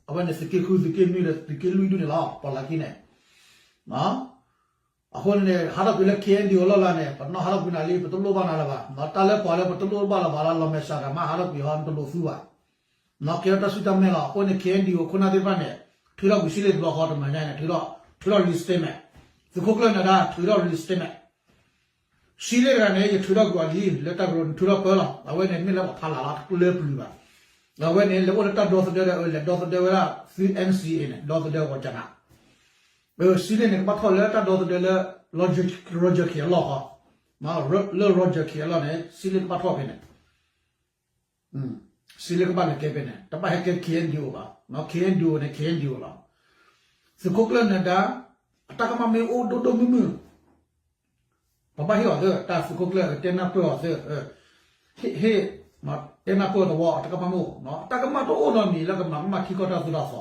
အဝဲန့ၣ်သုးက့ဃု သုးက့နွံဒီးသုးက့လွံၢ်ဒူၣ်န့ၣ်လီၤ ပှၤလၢခံန့ၣ် အဃိန့ၣ် ဟးထီၣ်ကွံာ်လၢ KNDO လီၢ်လၤန့ၣ် ပနီၢ်ဟးထီၣ်ကွံာ်နၤလံ ပတလိၣ်ဘၣ်နၤလၢၤဘၣ်, တၢ်လၢပှၤလၢပတလိၣ်ဘၣ်လၢၤဘၣ်လၢ လီၤမဲာ်ဆှးတၢ်မးဟးထီၣ်ကွံာ်ဟီ ပတလိၣ်သူဘၣ်, ကဲထီၣ်တၢ်စုတၢ်မဲလီၤ. အဃိန့ၣ် KNDO ခိၣ်နၢ်သ့ၣ်တဖၣ်န့ၣ် ထုးထီၣ်ကွံာ်ရှံလ့ၣ်တဘျီဃီတမၤညါန့ၣ် ထုးထီၣ် ထုးထီၣ် release statement, သုးခိၣ်ကျၢၢ်နၢၤဒါ ထုးထီၣ် release statement ရှံလ့ၣ်တဂၤန့ၣ် ယထုးထီၣ်ကွံာ်အီၤလံ လၢတၢ်ကရၢနထုးထီၣ်ပၢလီၤ. အဝဲန့ၣ်မ့ၢ်လၢပှၤဖးလၢ်လီၤ တကျၢၢ်ပျုၤဘၣ်. အဝဲန့ၣ် လဲၤအိၣ်လၢတၢ်ဒီသဒၢဒီး အဝဲလဲၤဒီသဒၢဝဲဒၣ်သု NCA န့ၣ် ဒီသဒၢဝဲကနၤ, ရှံလ့ၣ်န့ၣ် ကဘၣ်ထီၣ်လၢတၢ်ဒီသဒၢလၢ Roger Khin အလီၢ်ဃီ, လၢ Roger Khin အလီၢ်န့ၣ် ရှံလ့ၣ်ကဘၣ်ထီၣ်ဖဲန့ၣ် ရှံလ့ၣ်ကဘၣ်လဲၤကဲဖဲန့ၣ် တဘၣ်ဟဲကဲ KNDO ဘၣ်, KNDO န့ၣ် KNDO လီၤ. သုးခိၣ်ကျၢၢ်နၢၤဒါ အတၢ်ကမၣ်မ့ၢ်အိၣ်ဒိၣ်ဒိၣ်မုၢ်မုၢ် ပဘၣ်ဟ့ၣ်အီၤသ့ တၢ်သုးခိၣ်ကျၢၢ် တဲနၢ်ပၢၢ်အီၤသ့, ဟ့ၣ် ဟ့ၣ် တဲနၢ်ပၢၢ်သဝီ တၢ်ကမၣ်မ့ၢ်အိၣ်, တၢ်ကမၣ်တအိၣ်နီတမံၤလၢကမၤကမၣ်ထံကီၢ်တၢ်သိၣ်တၢ်သီ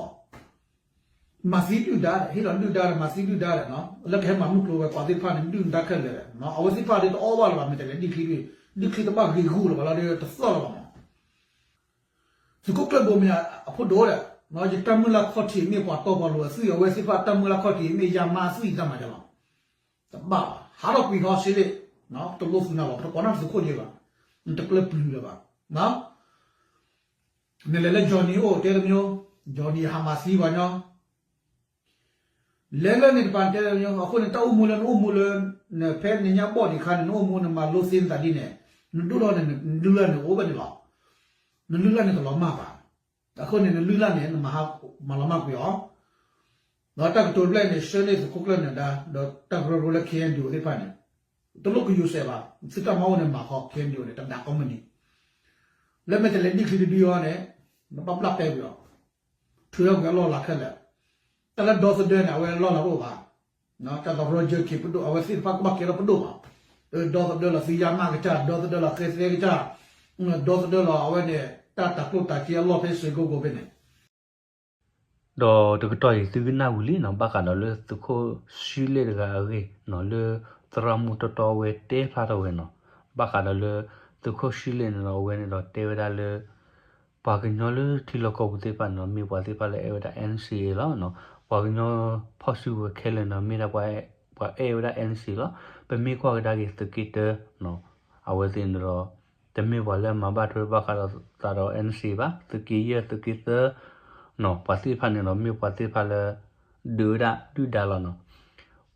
မၤသံဒုၣ်ဒါဒီး ဟ့ၣ်လီၤဒုၣ်ဒါဒီး မၤသံဒုၣ်ဒါဒီး လၢကဟဲမၤမုၢ်ကျိၤဝဲၤကွာ်သ့ၣ်တဖၣ်န့ၣ် ဒုၣ်ဒါခဲလၢာ်ဒီး အဝဲသ့ၣ်တဖၣ်ဒ်တအီၣ်ဘၣ်လၢၤဘၣ် မ့ၢ်တဲလဲၣ် ဒံၣ်ချံ, ဒံၣ်ချံတဘၣ်ဂ့ၤဂူာ်လၢၤဘၣ်လၢတသီၣ်လၢၤဘၣ်မး သုးခိၣ်ကျၢၢ်ဘိမ့ၢ်အဖိဒိၣ်ဒီး ယတၢ်မုၢ်လၢ်ခီၣ်ထံးမ့ၢ်ပှၤတီပှၤလိၤအသွံၣ် အဝဲသ့ၣ်တဖၣ်တၢ်မုၢ်လၢ်ခီၣ်ထံးမ့ၢ်ယါမါအသွံၣ်တၢ်မၤဒ်လီၤ. တဘၣ်ဘၣ် ဟးထီၣ်ကွံာ်ဃီရှံလ့ၣ်, တလိၣ်သူနၤဘၣ် ပတကိးနၢ်သုးခိၣ်ယဲဘၣ်, နတကျၢၢ်ပျုၤလၢၤဘၣ်. နလဲၤလၢ Johnny အိၣ်တဲတမံၤ, Johnny ဟးမၤသံပှၤညီ လဲၤလၢန့ၣ်တပၤတဲလၢ အဃိန့ၣ် တၢ်အိၣ်မူလၢနအိၣ်မူလၢ နဖဲနညါဘီၣ်ဒံးခါန့ၣ် နအိၣ်မူနမၤလိသ့နသးဒ်န့ၣ် နဒိၣ်ထီၣ်န့ၣ် နလုၢ်လၢ်န့ၣ်အိၣ်ဘၣ်န့ၣ်လီၤ. နလုၢ်လၢ်န့ၣ်တလီၤမၢ်ဘၣ်. အဃိန့ၣ် နလုၢ်လၢ်န့ၣ် နမၤ မၤလီၤမၢ်ကွံာ်အီၤ ဒီးတၢ်ကတိၤတဖျၢၣ်န့ၣ် ဆှၢန့ၢ်သုးခိၣ်ကျၢၢ်နၢၤဒါ ဒီးတၢ်ကရၢကရိလၢ K N D O သ့ၣ်တဖၣ်န့ၣ် တလိၣ်ကယူၤစဲးဘၣ် သုတၢ်မၤအိၣ်န့ၣ် မၤဃီ K N D O န့ၣ် တဒၣ်ကိးမုၢ်နံၤ လၢမ့ၢ်တလဲၤဒံၣ်ချံတဒုအီၤန့ၣ် နဘၣ်ဘျၣ်ပဲကွံာ်အီၤ ထုးထီၣ်ကွံာ်အလီၢ်လၤခဲလၢာ်. တၢ်လၢဒီသဒၢန့ၣ် အဝဲလီၢ်လၤတအိၣ်ဘၣ်. တၢ်သရီကၢခ့ပဒိၣ် အဝဲသ့ၣ်တဖၣ်ကဘၣ်ကဲထီၣ်ပဒိၣ်ဘၣ်. ဒီသဒၢလီၤသံယါမၢ်ကစၢ် ဒီသဒၢလီၤဃဲသဲကစၢ် ဒီသဒၢလီၤအဝဲန့ၣ် တၢ်တၤကျိၣ်တၤစ့အလီၢ်ဖဲစ့ကိကိဖဲန့ၣ် ဒီးတကတီၢ်အံၤသုကနၣ်ဝံၤလံနီၤ ဘၣ်ဃးဒီးလၢသုးခိၣ်ဆှံလ့ၣ်တဂၤအဂ့ၢ်နီၤ လၢသရၣ်မုၣ်တီတီအဝဲတဲဖျါထီၣ်ဝဲနီၤ ဘၣ်ဃးဒီးလၢ သုးခိၣ်ဆှံလ့ၣ်န့ၣ်ဒီး အဝဲန့ၣ်ဒီးတဲဝဲဒၣ်လၢ ပှၤကညီလၢထံလီၢ်ကီၢ်ပူၤသ့ၣ်တဖၣ်န့ၣ်ဒီး မ့ၢ်ပှၤသ့ၣ်တဖၣ်လၢအဲၣ်ဝဲဒၣ် N C A လီၤ. ပှၤကညီဖီၣ်စုကဝဲၤခဲလၢာ်န့ၣ်ဒီး မ့ၢ်ဒၣ်ပှၤအဲၣ်ဝဲဒၣ် N C A လီၤ. ပမ့ၢ်ကွၢ်ကဒါက့ၤသုးက့တၢ အဝဲသ့ၣ်န့ၣ်ဒီး တမ့ၢ်ပှၤလၢအမၤဘၣ်ထွဲဘၣ်ဃးဒီးသးဒီး N C A ဘၣ်. သုးက့ယဲၢ် သုးက့သၢ ပှၤသ့ၣ်တဖၣ်န့ၣ်ဒီး မ့ၢ်ပှၤသ့ၣ်တဖၣ်လၢ ဒုးဝဲဒၣ်ဒုၣ်ဒါလီၤနီၤ.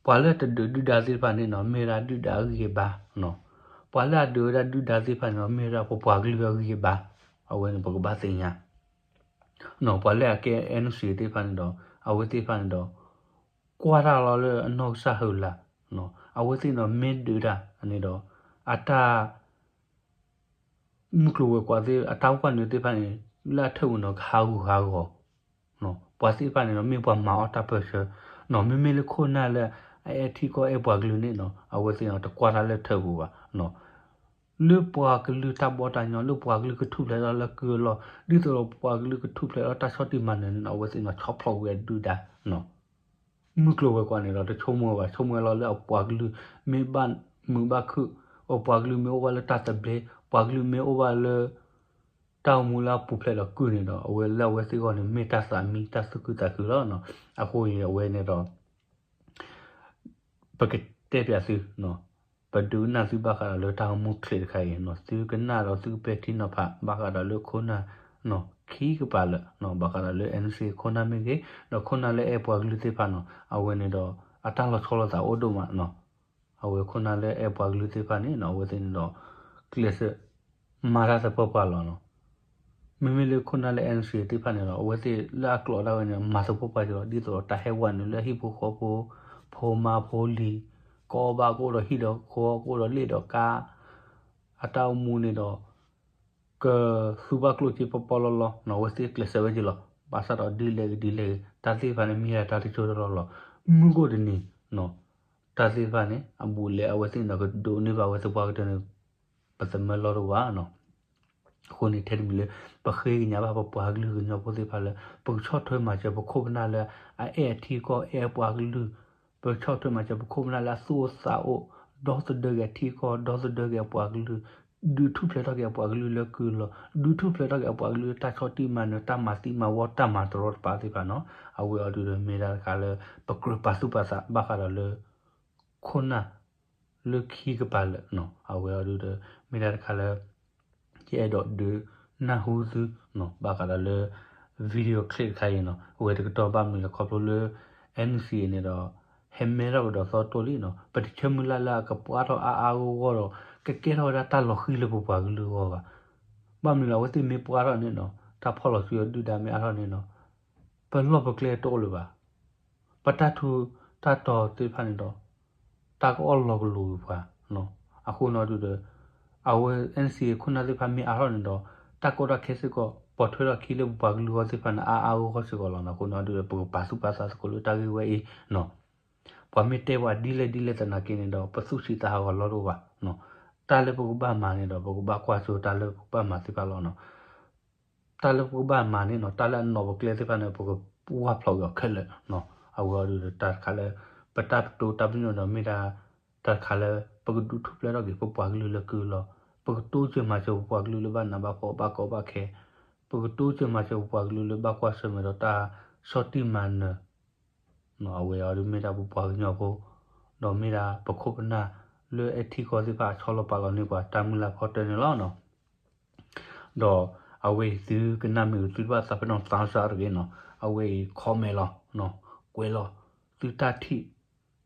ပှၤလၢတဒုးဒုၣ်ဒါသ့ၣ်တဖၣ်န့ၣ်နီၤ မ့ၢ်ဝဲဒၣ်ဒုၣ်ဒါအဂံၢ်အဘါနီၤ. ပှၤလၢအဒုးဝဲဒၣ်ဒုၣ်ဒါသ့ၣ်တဖၣ်န့ၣ်ဒီး မ့ၢ်ဝဲဒၣ်ပပှၤကလုာ်အဂံၢ်အဘါ, အဝဲန့ၣ်ပကဘၣ်သ့ၣ်ညါနီၤ. ပှၤလၢအကဲ N C A သ့ၣ်တဖၣ်န့ၣ်ဒီး အဝဲသ့ၣ်တဖၣ်န့ၣ်ဒီး ကွၢ်တၢ်လီၤလၢအနီၢ်ကစၢ်ဟၢလၢ်, အဝဲသ့ၣ်န့ၣ်ဒီး မ့ၢ်ဒုးတၢ်န့ၣ်ဒီး အတၢ် မုၢ်ကျိၤဝဲၤကွာ်သ့ၣ် အတၢ်အိၣ်ဘၣ်နုာ်သ့ၣ်တဖၣ်န့ၣ် လၢအထၢၣ်ပူၤန့ၣ် ကဟးဂူာ်ဟးဂီၤ, ပှၤသ့ၣ်တဖၣ်န့ၣ်ဒီး မ့ၢ်ပှၤမၤအီၣ်တၢ်ပၢဆှၢ, မ့မ့ၢ်လၢခိၣ်နၢ်လၢ အအဲၣ်ထံကီၢ်အဲၣ်ပှၤကလုာ်န့ၣ်နီၤ အဝဲသ့ၣ်န့ၣ်ဒီးတကွၢ်တၢ်လၢထၢၣ်ပူၤဘၣ်နီၤ. လၢပှၤကလုာ်တၢ်ဘီတၢ်ညီ လၢပှၤကလုာ်ကထူၣ်ဖျဲးထီၣ်လၢကုၢ်အလီၢ် ဒ်သိးဒီးပှၤကလုာ်ကထူၣ်ဖျဲးထီၣ်တၢ်ဆီၣ်တံၢ်မၤနၢၤန့ၣ်နီၤ အဝဲသ့ၣ်န့ၣ်ဒီး ဆီဖျိးဝဲဒုၣ်ဒါနီၤ. မုၢ်ကျိၤဝဲၤကွာ်န့ၣ်ဒီး တဆိကမိၣ်ဘၣ်, ဆိကမိၣ်လီၤလၢအပှၤကလုာ်မ့ၢ်ဘၣ်မုာ်ဘၣ်ခုၣ်, အပှၤကလုာ်မ့ၢ်အိၣ်ဘၣ်လၢတၢ်သဘျ့, ပှၤကလုာ်မ့ၢ်အိၣ်ဘၣ်လၢ တၢ်အိၣ်မူလၢအပူၤဖျဲးဒီးကုၢ်န့ၣ်ဒီး အဝဲလၢအဝဲသ့ၣ်အဂီၢ်န့ၣ် မ့ၢ်တၢ်သးမံ တၢ်သူၣ်ခုသးခုလီၤ. အဃိအံၤအဝဲန့ၣ်ဒီး ပကတဲပၠးသု, ပဒုးနၢ်သုဘၣ်ဃးဒီးလၢတၢ်ဂီၤမူချ့းတခါအံၤနီၤ, သုကနၣ်ဒီးသုကပဲာ်ထံနီၤဖး ဘၣ်ဃးဒီးလၢခိၣ်နၢ်နီၤ ခံကပၤလၢာ်နီၤ, ဘၣ်ဃးဒီးလၢ N C A ခိၣ်နၢ်မ့ၢ်ဂ့ၤ, ဒီးခိၣ်နၢ်လၢအဲၣ်ပှၤကလုာ်သ့ၣ်တဖၣ်နီၤ, အဝဲန့ၣ်ဒီး အတၢ်လီၤဆီလိာ်သးအိၣ်ဒိၣ်မးနီၤ. အဝဲခိၣ်နၢ်လၢအဲၣ်ပှၤကလုာ်သ့ၣ်တဖၣ်န့ၣ်နီၤ အဝဲသ့ၣ်န့ၣ်ဒီး ကျဲးစၢး မၤတၢ်သပှၢ်ပှၢ်လီၤနီၤ. မ့မ့ၢ်လၢခိၣ်နၢ်လၢ N C A သ့ၣ်တဖၣ်န့ၣ်ဒီး အဝဲသ့ၣ်လၢအကျိာ်ဒၣ်ဝဲန့ၣ် မၤသပှၢ်ပှၢ်က့ၤလီၤ. ဒ်သိးဒီးတၢ်ဟဲဝဲနုာ်လၢဟံၣ်ဖိဃီဖိ, ဖိမါဖိလံၤ, ကီၢ်ဘၣ်ကအိၣ်ဒီးဟံၣ်ဒီးဃီ ကအိၣ်ဒီးလ့ၣ်ဒီးကါ, အတၢ်အိၣ်မူန့ၣ်ဒီး ကသူဘၣ်ကျိၣ်စ့ပီပီလီလီနီၤ, အဝဲသ့ၣ်ကျဲးစၢးဝဲက့ၤလီၤ. ဘၣ်ဆၣ်ဒီးဒ်လဲၣ်ဂ့ၤဒ်လဲၣ်ဂ့ၤ တၢ်သ့ၣ်တဖၣ်န့ၣ်မ့ၢ်ဒၣ်တၢ်တစိၢ်တလီၢ်လီၤ. မုၢ်ဂီၢ်တနံၤနီၤ တၢ်သ့ၣ်တဖၣ်န့ၣ် အဘူးအလဲအဝဲသ့ၣ်န့ၣ်ဒီး ကဒိးန့ၢ်ဘၣ်ဝဲသပှၢ်ကတၢၢ်န့ၣ် ပသမၢလီၢ်တအိၣ်ဘၣ်နီၤ. အဃိန့ၣ် ထဲတမံၤလၢ ပဃ့ကညးဘၣ်ပပှၤကလုာ်ကညီဖိသ့ၣ်တဖၣ်လၢ ပကဆီၣ်ထွဲမၤစၢၤပခိၣ်ပနၢ်လၢ အအဲၣ်အထံကီၢ်အဲၣ်ပှၤကလုာ်, ပဆီၣ်ထွဲမၤစၢၤပခိၣ်ပနၢ်လၢအသူၣ်အိၣ်သးအိၣ်, ဒီသဒၢက့ၤအထံကီၢ် ဒီသဒၢက့ၤအပှၤကလုာ်, ဒုးထူၣ်ဖျဲးထီၣ်က့ၤအပှၤကလုာ်လၢကုၢ်လီၤ, ဒုးထူၣ်ဖျဲးထီၣ်က့ၤအပှၤကလုာ်လၢတၢ်ဆီၣ်တံၢ်မၤနၢၤ တၢ်မၤသံမၤဝီ တၢ်မၤတရီတပါသ့ၣ်တဖၣ်နီၤ. အဝဲအီၤဒုးဒီးမ့ၢ်ဒၣ်တခါလၢ ပကြၢးပာ်သူၣ်ပာ်သးဘၣ်ဃးဒီးလၢ ခိၣ်နၢ် လၢခံကပၤလၢာ်နီၤ. အဝဲအီၤဒုးဒီး မ့ၢ်ဒၣ်တခါလၢ ယအဲၣ်ဒိးဒုးနၢ်ဟူသုနီၤ ဘၣ်ဃးဒီးလၢ video clip တခါအံၤနီၤ. အဝဲတကတီၢ်ဘၣ်မနုၤလဲၣ် ခီဖျိလၢ N C A န့ၣ်ဒီး ဟဲမဲထီၣ်ကဒီးသီတိၢ်လံနီၤ. ပတဆၢမုၢ်လၢ်လၢအကပှဲၤထီၣ်အါအါဂီၢ်ဂီၢ်ဒီး ကကဲထီၣ်ဝဲဒၣ်တၢ်လီၤဃံၤလၢပပှၤကလုာ်အဂီၢ်ဘၣ်. ဘၣ်မနုၤလဲၣ် အဝဲသ့ၣ်မ့ၢ်ပှဲၤထီၣ်န့ၣ်နီၤ တၢ်ဖီၣ်လီၤစုအဒုၣ်ဒါမ့ၢ်အါထီၣ်န့ၣ်နီၤ ပလီၢ်ပကျဲတအိၣ်လၢၤဘၣ်. ပတၢ်ထူးတၢ်တီၤသ့ၣ်တဖၣ်န့ၣ်ဒီး တၢ်ကအီၣ်လီၤကလိၤက့ၤပှၤနီၤ. အဃိန့ၣ်ဒုးဒီး အဝဲ N C A ခိၣ်နၢ်သ့ၣ်တဖၣ်မ့ၢ်အါထီၣ်န့ၣ်ဒီး တၢ်ကီတၢ်ခဲစ့ၢ်ကီး ပိာ်ထွဲထီၣ်ခံလၢပပှၤကလုာ်အဂီၢ်သ့ၣ်တဖၣ်န့ၣ် အါအါဂီၢ်ဂီၢ်စ့ၢ်ကီးလီၤနီၤ. အဃိန့ၣ်ဒုးဒီး ပကပာ်သူၣ်ပာ်သးသကိးလၢတၢ်ဂ့ၢ်ဝဲအံၤနီၤ. ပှၤမ့ၢ်တဲပှၤဒ်လဲၣ်ဒ်လဲၣ်သနာ်က့န့ၣ်ဒီး ပသူၣ်ဆံးသးဟးဂီၤလီၤတအိၣ်ဘၣ်နီၤ. တၢ်လၢပကဘၣ်မၤန့ၣ်ဒီး ပကဘၣ်ကွၢ်စိတၢ်လၢပကဘၣ်မၤသ့ၣ်တဖၣ်လီၤနီၤ. တၢ်လၢပကဘၣ်မၤန့ၣ်နီၤ တၢ်လၢအနီၢ်ပကျဲသ့ၣ်တဖၣ်န့ၣ် ပကဝၢ်ဖျိးက့ၤအီၤခဲလၢာ်နီၤ. အဝဲအီၤဒုးဒီးတၢ်တခါလၢ ပတၢ်ပတိတၢ်ပညိၣ်ဒီးမ့ၢ်ဒၣ် တၢ်တခါလၢ ပကဒုးထူၣ်ဖျဲးထီၣ်က့ၤ ပပှၤကလုာ်လၢကုၢ်လီၤ. ပကတိစၢၤမၤစၢၤပပှၤကလုာ်လၢဘၣ်နးဘၣ်ဖှီၣ်ဘၣ်ကီဘၣ်ခဲ, ပကတိစၢၤမၤစၢၤပပှၤကလုာ်လၢဘၣ်ကွၢ်ဆၢၣ်မဲာ်ဒီးတၢ်ဆီၣ်တံၢ်မၤနၢၤ အဝဲအီၤဒုးမ့ၢ်ဒၣ်ပပှၤကညီဖိ, ဒီးမ့ၢ်ဒၣ်ပခိၣ်ပနၢ်လၢအဲၣ်ထံကီၢ်သ့ၣ်တဖၣ်အဆီလီၤပာ်လီၤန့ၢ်ပှၤတၢ်မုၢ်လၢ်ဖီတၢၢ်န့ၣ်လီၤ. ဒီးအဝဲအံၤသုကနၣ်မ့ၢ်ဂ့ၤ သုတဘၣ်သးပ့ၤနီၣ်သးစၢ်တဂ့ၤနီၤ, အဝဲအံၤ comment လီၤ, ကွဲးလီၤ, သုတၢ်ထံၣ်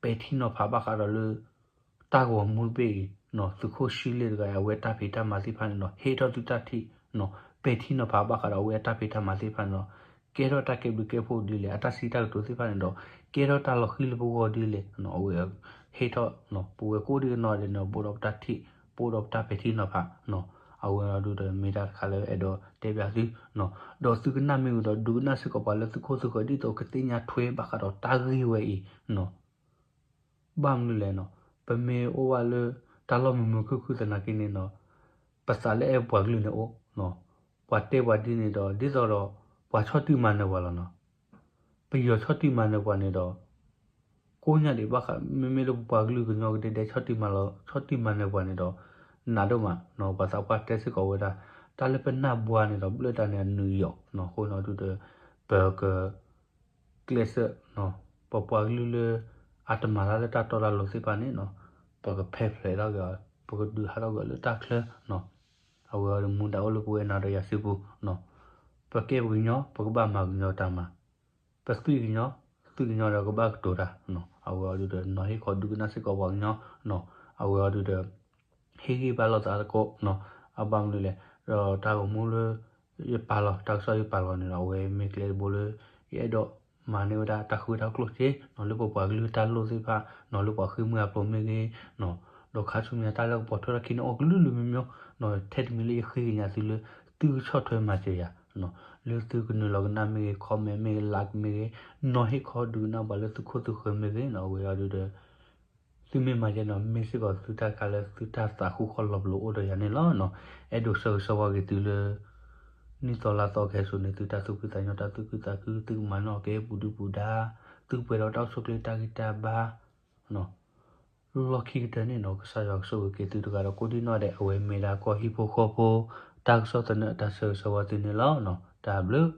ပဲာ်ထံနီၤဖးဘၣ်ဃးဒီးလၢ တၢ်ဂီၤမူတဘ့ၣ်အံၤ သုးခိၣ်ဆှံလ့ၣ်တဂၤအံၤ အဝဲတၢ်ဖံးတၢ်မၤသ့ၣ်တဖၣ်န့ၣ်ဒီး ဟ့ၣ်ထီၣ်သုတၢ်ထံၣ် ပဲာ်ထံနီၤဖးဘၣ်ဃးဒီးအဝဲအတၢ်ဖံးတၢ်မၤသ့ၣ်တဖၣ်န့ၣ်ဒီး ကဲထီၣ်တၢ်ကဲဘျုးကဲဖှိၣ်ဒ်လဲၣ် အတၢ်စံးတၢ်ကတိၤသ့ၣ်တဖၣ်န့ၣ်ဒီး ကဲထီၣ်တၢ်လီၤဃံၤလၢပဂီၢ်ဒ်လဲၣ် အဝဲဟ့ၣ်ထီၣ် ပဝဲကိးဒံကနီၤဒဲးန့ၣ် ဘိးဒီးပတၢ်ထံၣ် ဘိးဒီးပတၢ်ပဲာ်ထံနီၤဖး အဝဲအံၤဒုးဒီး မ့ၢ်တၢ်တခါလၢအဲၣ်ဒိးတဲဘၣ်သု ဒီးသုကနၣ်မ့ၢ်ဝံၤဒီး ဒုးကနၣ်စ့ၢ်ကီးပှၤလၢသုခိၣ်သုဃၢၤ ဒ်သိးကသ့ၣ်ညါထွဲဘၣ်ဃးဒီးတၢ်ဂ့ၢ်ဝဲအံၤ ဘၣ်မနုၤလဲၣ်နီၤ ပမ့ၢ်အိၣ်ဘၣ်လၢ တၢ်လီၢ်မုာ်မုာ်ခုၣ်ခုၣ်သနာ်က့န့ၣ်နီၤ ပသးလၢအဲၣ်ပှၤကလုာ်န့ၣ်အိၣ် ပှၤတဲပှၤဒ်န့ၣ်ဒီး ဒ်သိးဒီး ပှၤဆီၣ်တံၢ်မၤနၢၤပှၤလီၤနီၤ ပယီၤဆီၣ်တံၢ်မၤနၢၤပှၤန့ၣ်ဒီး ကိးညါဒံးဘၣ်ဃး မ့မ့ၢ်လၢပပှၤကလုာ်ကညီကဒဲဒဲ ဆီၣ်တံၢ်မၤလီၤ ဆီၣ်တံၢ်မၤနၢၤပှၤန့ၣ်ဒီး နးဒိၣ်မးနီၤ ပှၤသးပှၢ်တဲစ့ၢ်ကီးဝဲဒၣ် တၢ်လၢပနၢ်ဘှါန့ၣ်ဒီး ဘျၢၣ်တၢ်န့ၣ်အနုာ်ယီၤနီၤ အဃိန့ၣ်ဒုးဒီး ပက ကျဲးစၢး ပပှၤကလုာ်လၢ အတမၤတၢ်လၢတၢ်တီတၢ်လိၤသ့ၣ်တဖၣ်န့ၣ်နီၤ ပကဖဲဖျဲးထီၣ်က့ၤအီၤ ပကဒုးဟးထီၣ်က့ၤအီၤလၢတၢ်ချၢနီၤ အဝဲအံၤမူဒါအိၣ်လၢပဝဲနၤဒီးယၤစုပူၤ ပကဲပကညီ ပကဘၣ်မၤကညီတၢ်မၤ ပသွံၣ်ကညီ သွံၣ်ကညီဒီးကဘၣ်ကတိၤတၢ်နီၤ အဝဲအံၤဒုးဒီး နီၤဟ့ၣ်ခီဒုးကနၣ်စ့ၢ်ကီးပှၤကညီနီၤ အဝဲအံၤဒုးဒီး ဟ့ၣ်ဂံၢ်ဘါလိာ်သးသကိးနီၤ အဘၣ်မနုၤလဲၣ် ဒီးတၢ်ဂီၤမူလၢ ယပာ်လီၤ တၢ်ကစီၣ်ယပာ်လီၤန့ၣ်ဒီး အဝဲမ့ၢ်ကျဲတဘိလၢ ယအဲၣ်ဒိးမၤန့ၢ်ဝဲဒၣ်တၢ်ဃုတၢ်ကျိၣ်စ့နီၤ လၢပပှၤကလုာ်တၢ်လိၣ်သ့ၣ်တဖၣ်နီၤ လၢပှၤဃ့ၢ်မှံဟးဖျိးမ့ၢ်ဂ့ၤနီၤ ဒီးခါဆူညါတၢ်လၢကပိာ်ထွဲထီၣ်ခံန့ၣ်အိၣ်ကလုာ်လုာ်မံၤမံၤနီၤ ထဲတမံၤလၢယဃ့ကညးသုလၢ သုကဆီၣ်ထွဲမၤစၢၤယၤနီၤ လၢသုကနုာ်လီၤကနၣ်မ့ၢ်ဂ့ၤ comment မ့ၢ်ဂ့ၤ like မ့ၢ်ဂ့ၤ နီၤဟ့ၣ်ခီဒုးကနၣ်ပှၤလၢသုခိၣ်သုဃၢၤမ့ၢ်ဂ့ၤနီၤ အဝဲအံၤဒုးဒီး သုမ့ၢ်မၤယဲနီၤ မ့ၢ်စ့ၢ်ကီးသုတၢ်ခါလၢသုတၢ်သးဃုခီၣ်လီၤပလိာ်အိၣ်ဒီးယၤန့ၣ်လီၤနီၤ အဲၣ်ဒိးဆၢဂ့ၤဆၢဝါက့ၤသုလၢ နံၣ်သီလါသီကဟဲစိာ်န့ၣ် သုတၢ်သူၣ်ဖှံသးညီ တၢ်သူၣ်ခုသးခု သုကမၤန့ၢ်အီၤကဲပူၤဒုပူၤဒါ သုကပှဲၤဒီးတၢ်အိၣ်ဆူၣ်အိၣ်ချ့တၢ်ဂံၢ်တၢ်ဘါနီၤ လီၢ်ခံကတၢၢ်န့ၣ်နီၤ ကစၢ်ယွၤကဆိၣ်ဂ့ၤက့ၤသုတဂၤဒီးကိးဒံနီၢ်ဒဲး အဝဲမ့ၢ်ဒၣ်ကီၢ်ဟံၣ်ဖိဃီဖိ တၢ်ကစီၣ်သနၢၣ်တၢ်ဆၢဂ့ၤဆၢဝါသုန့ၣ်လီၤနီၤ တၢ်ဘျုး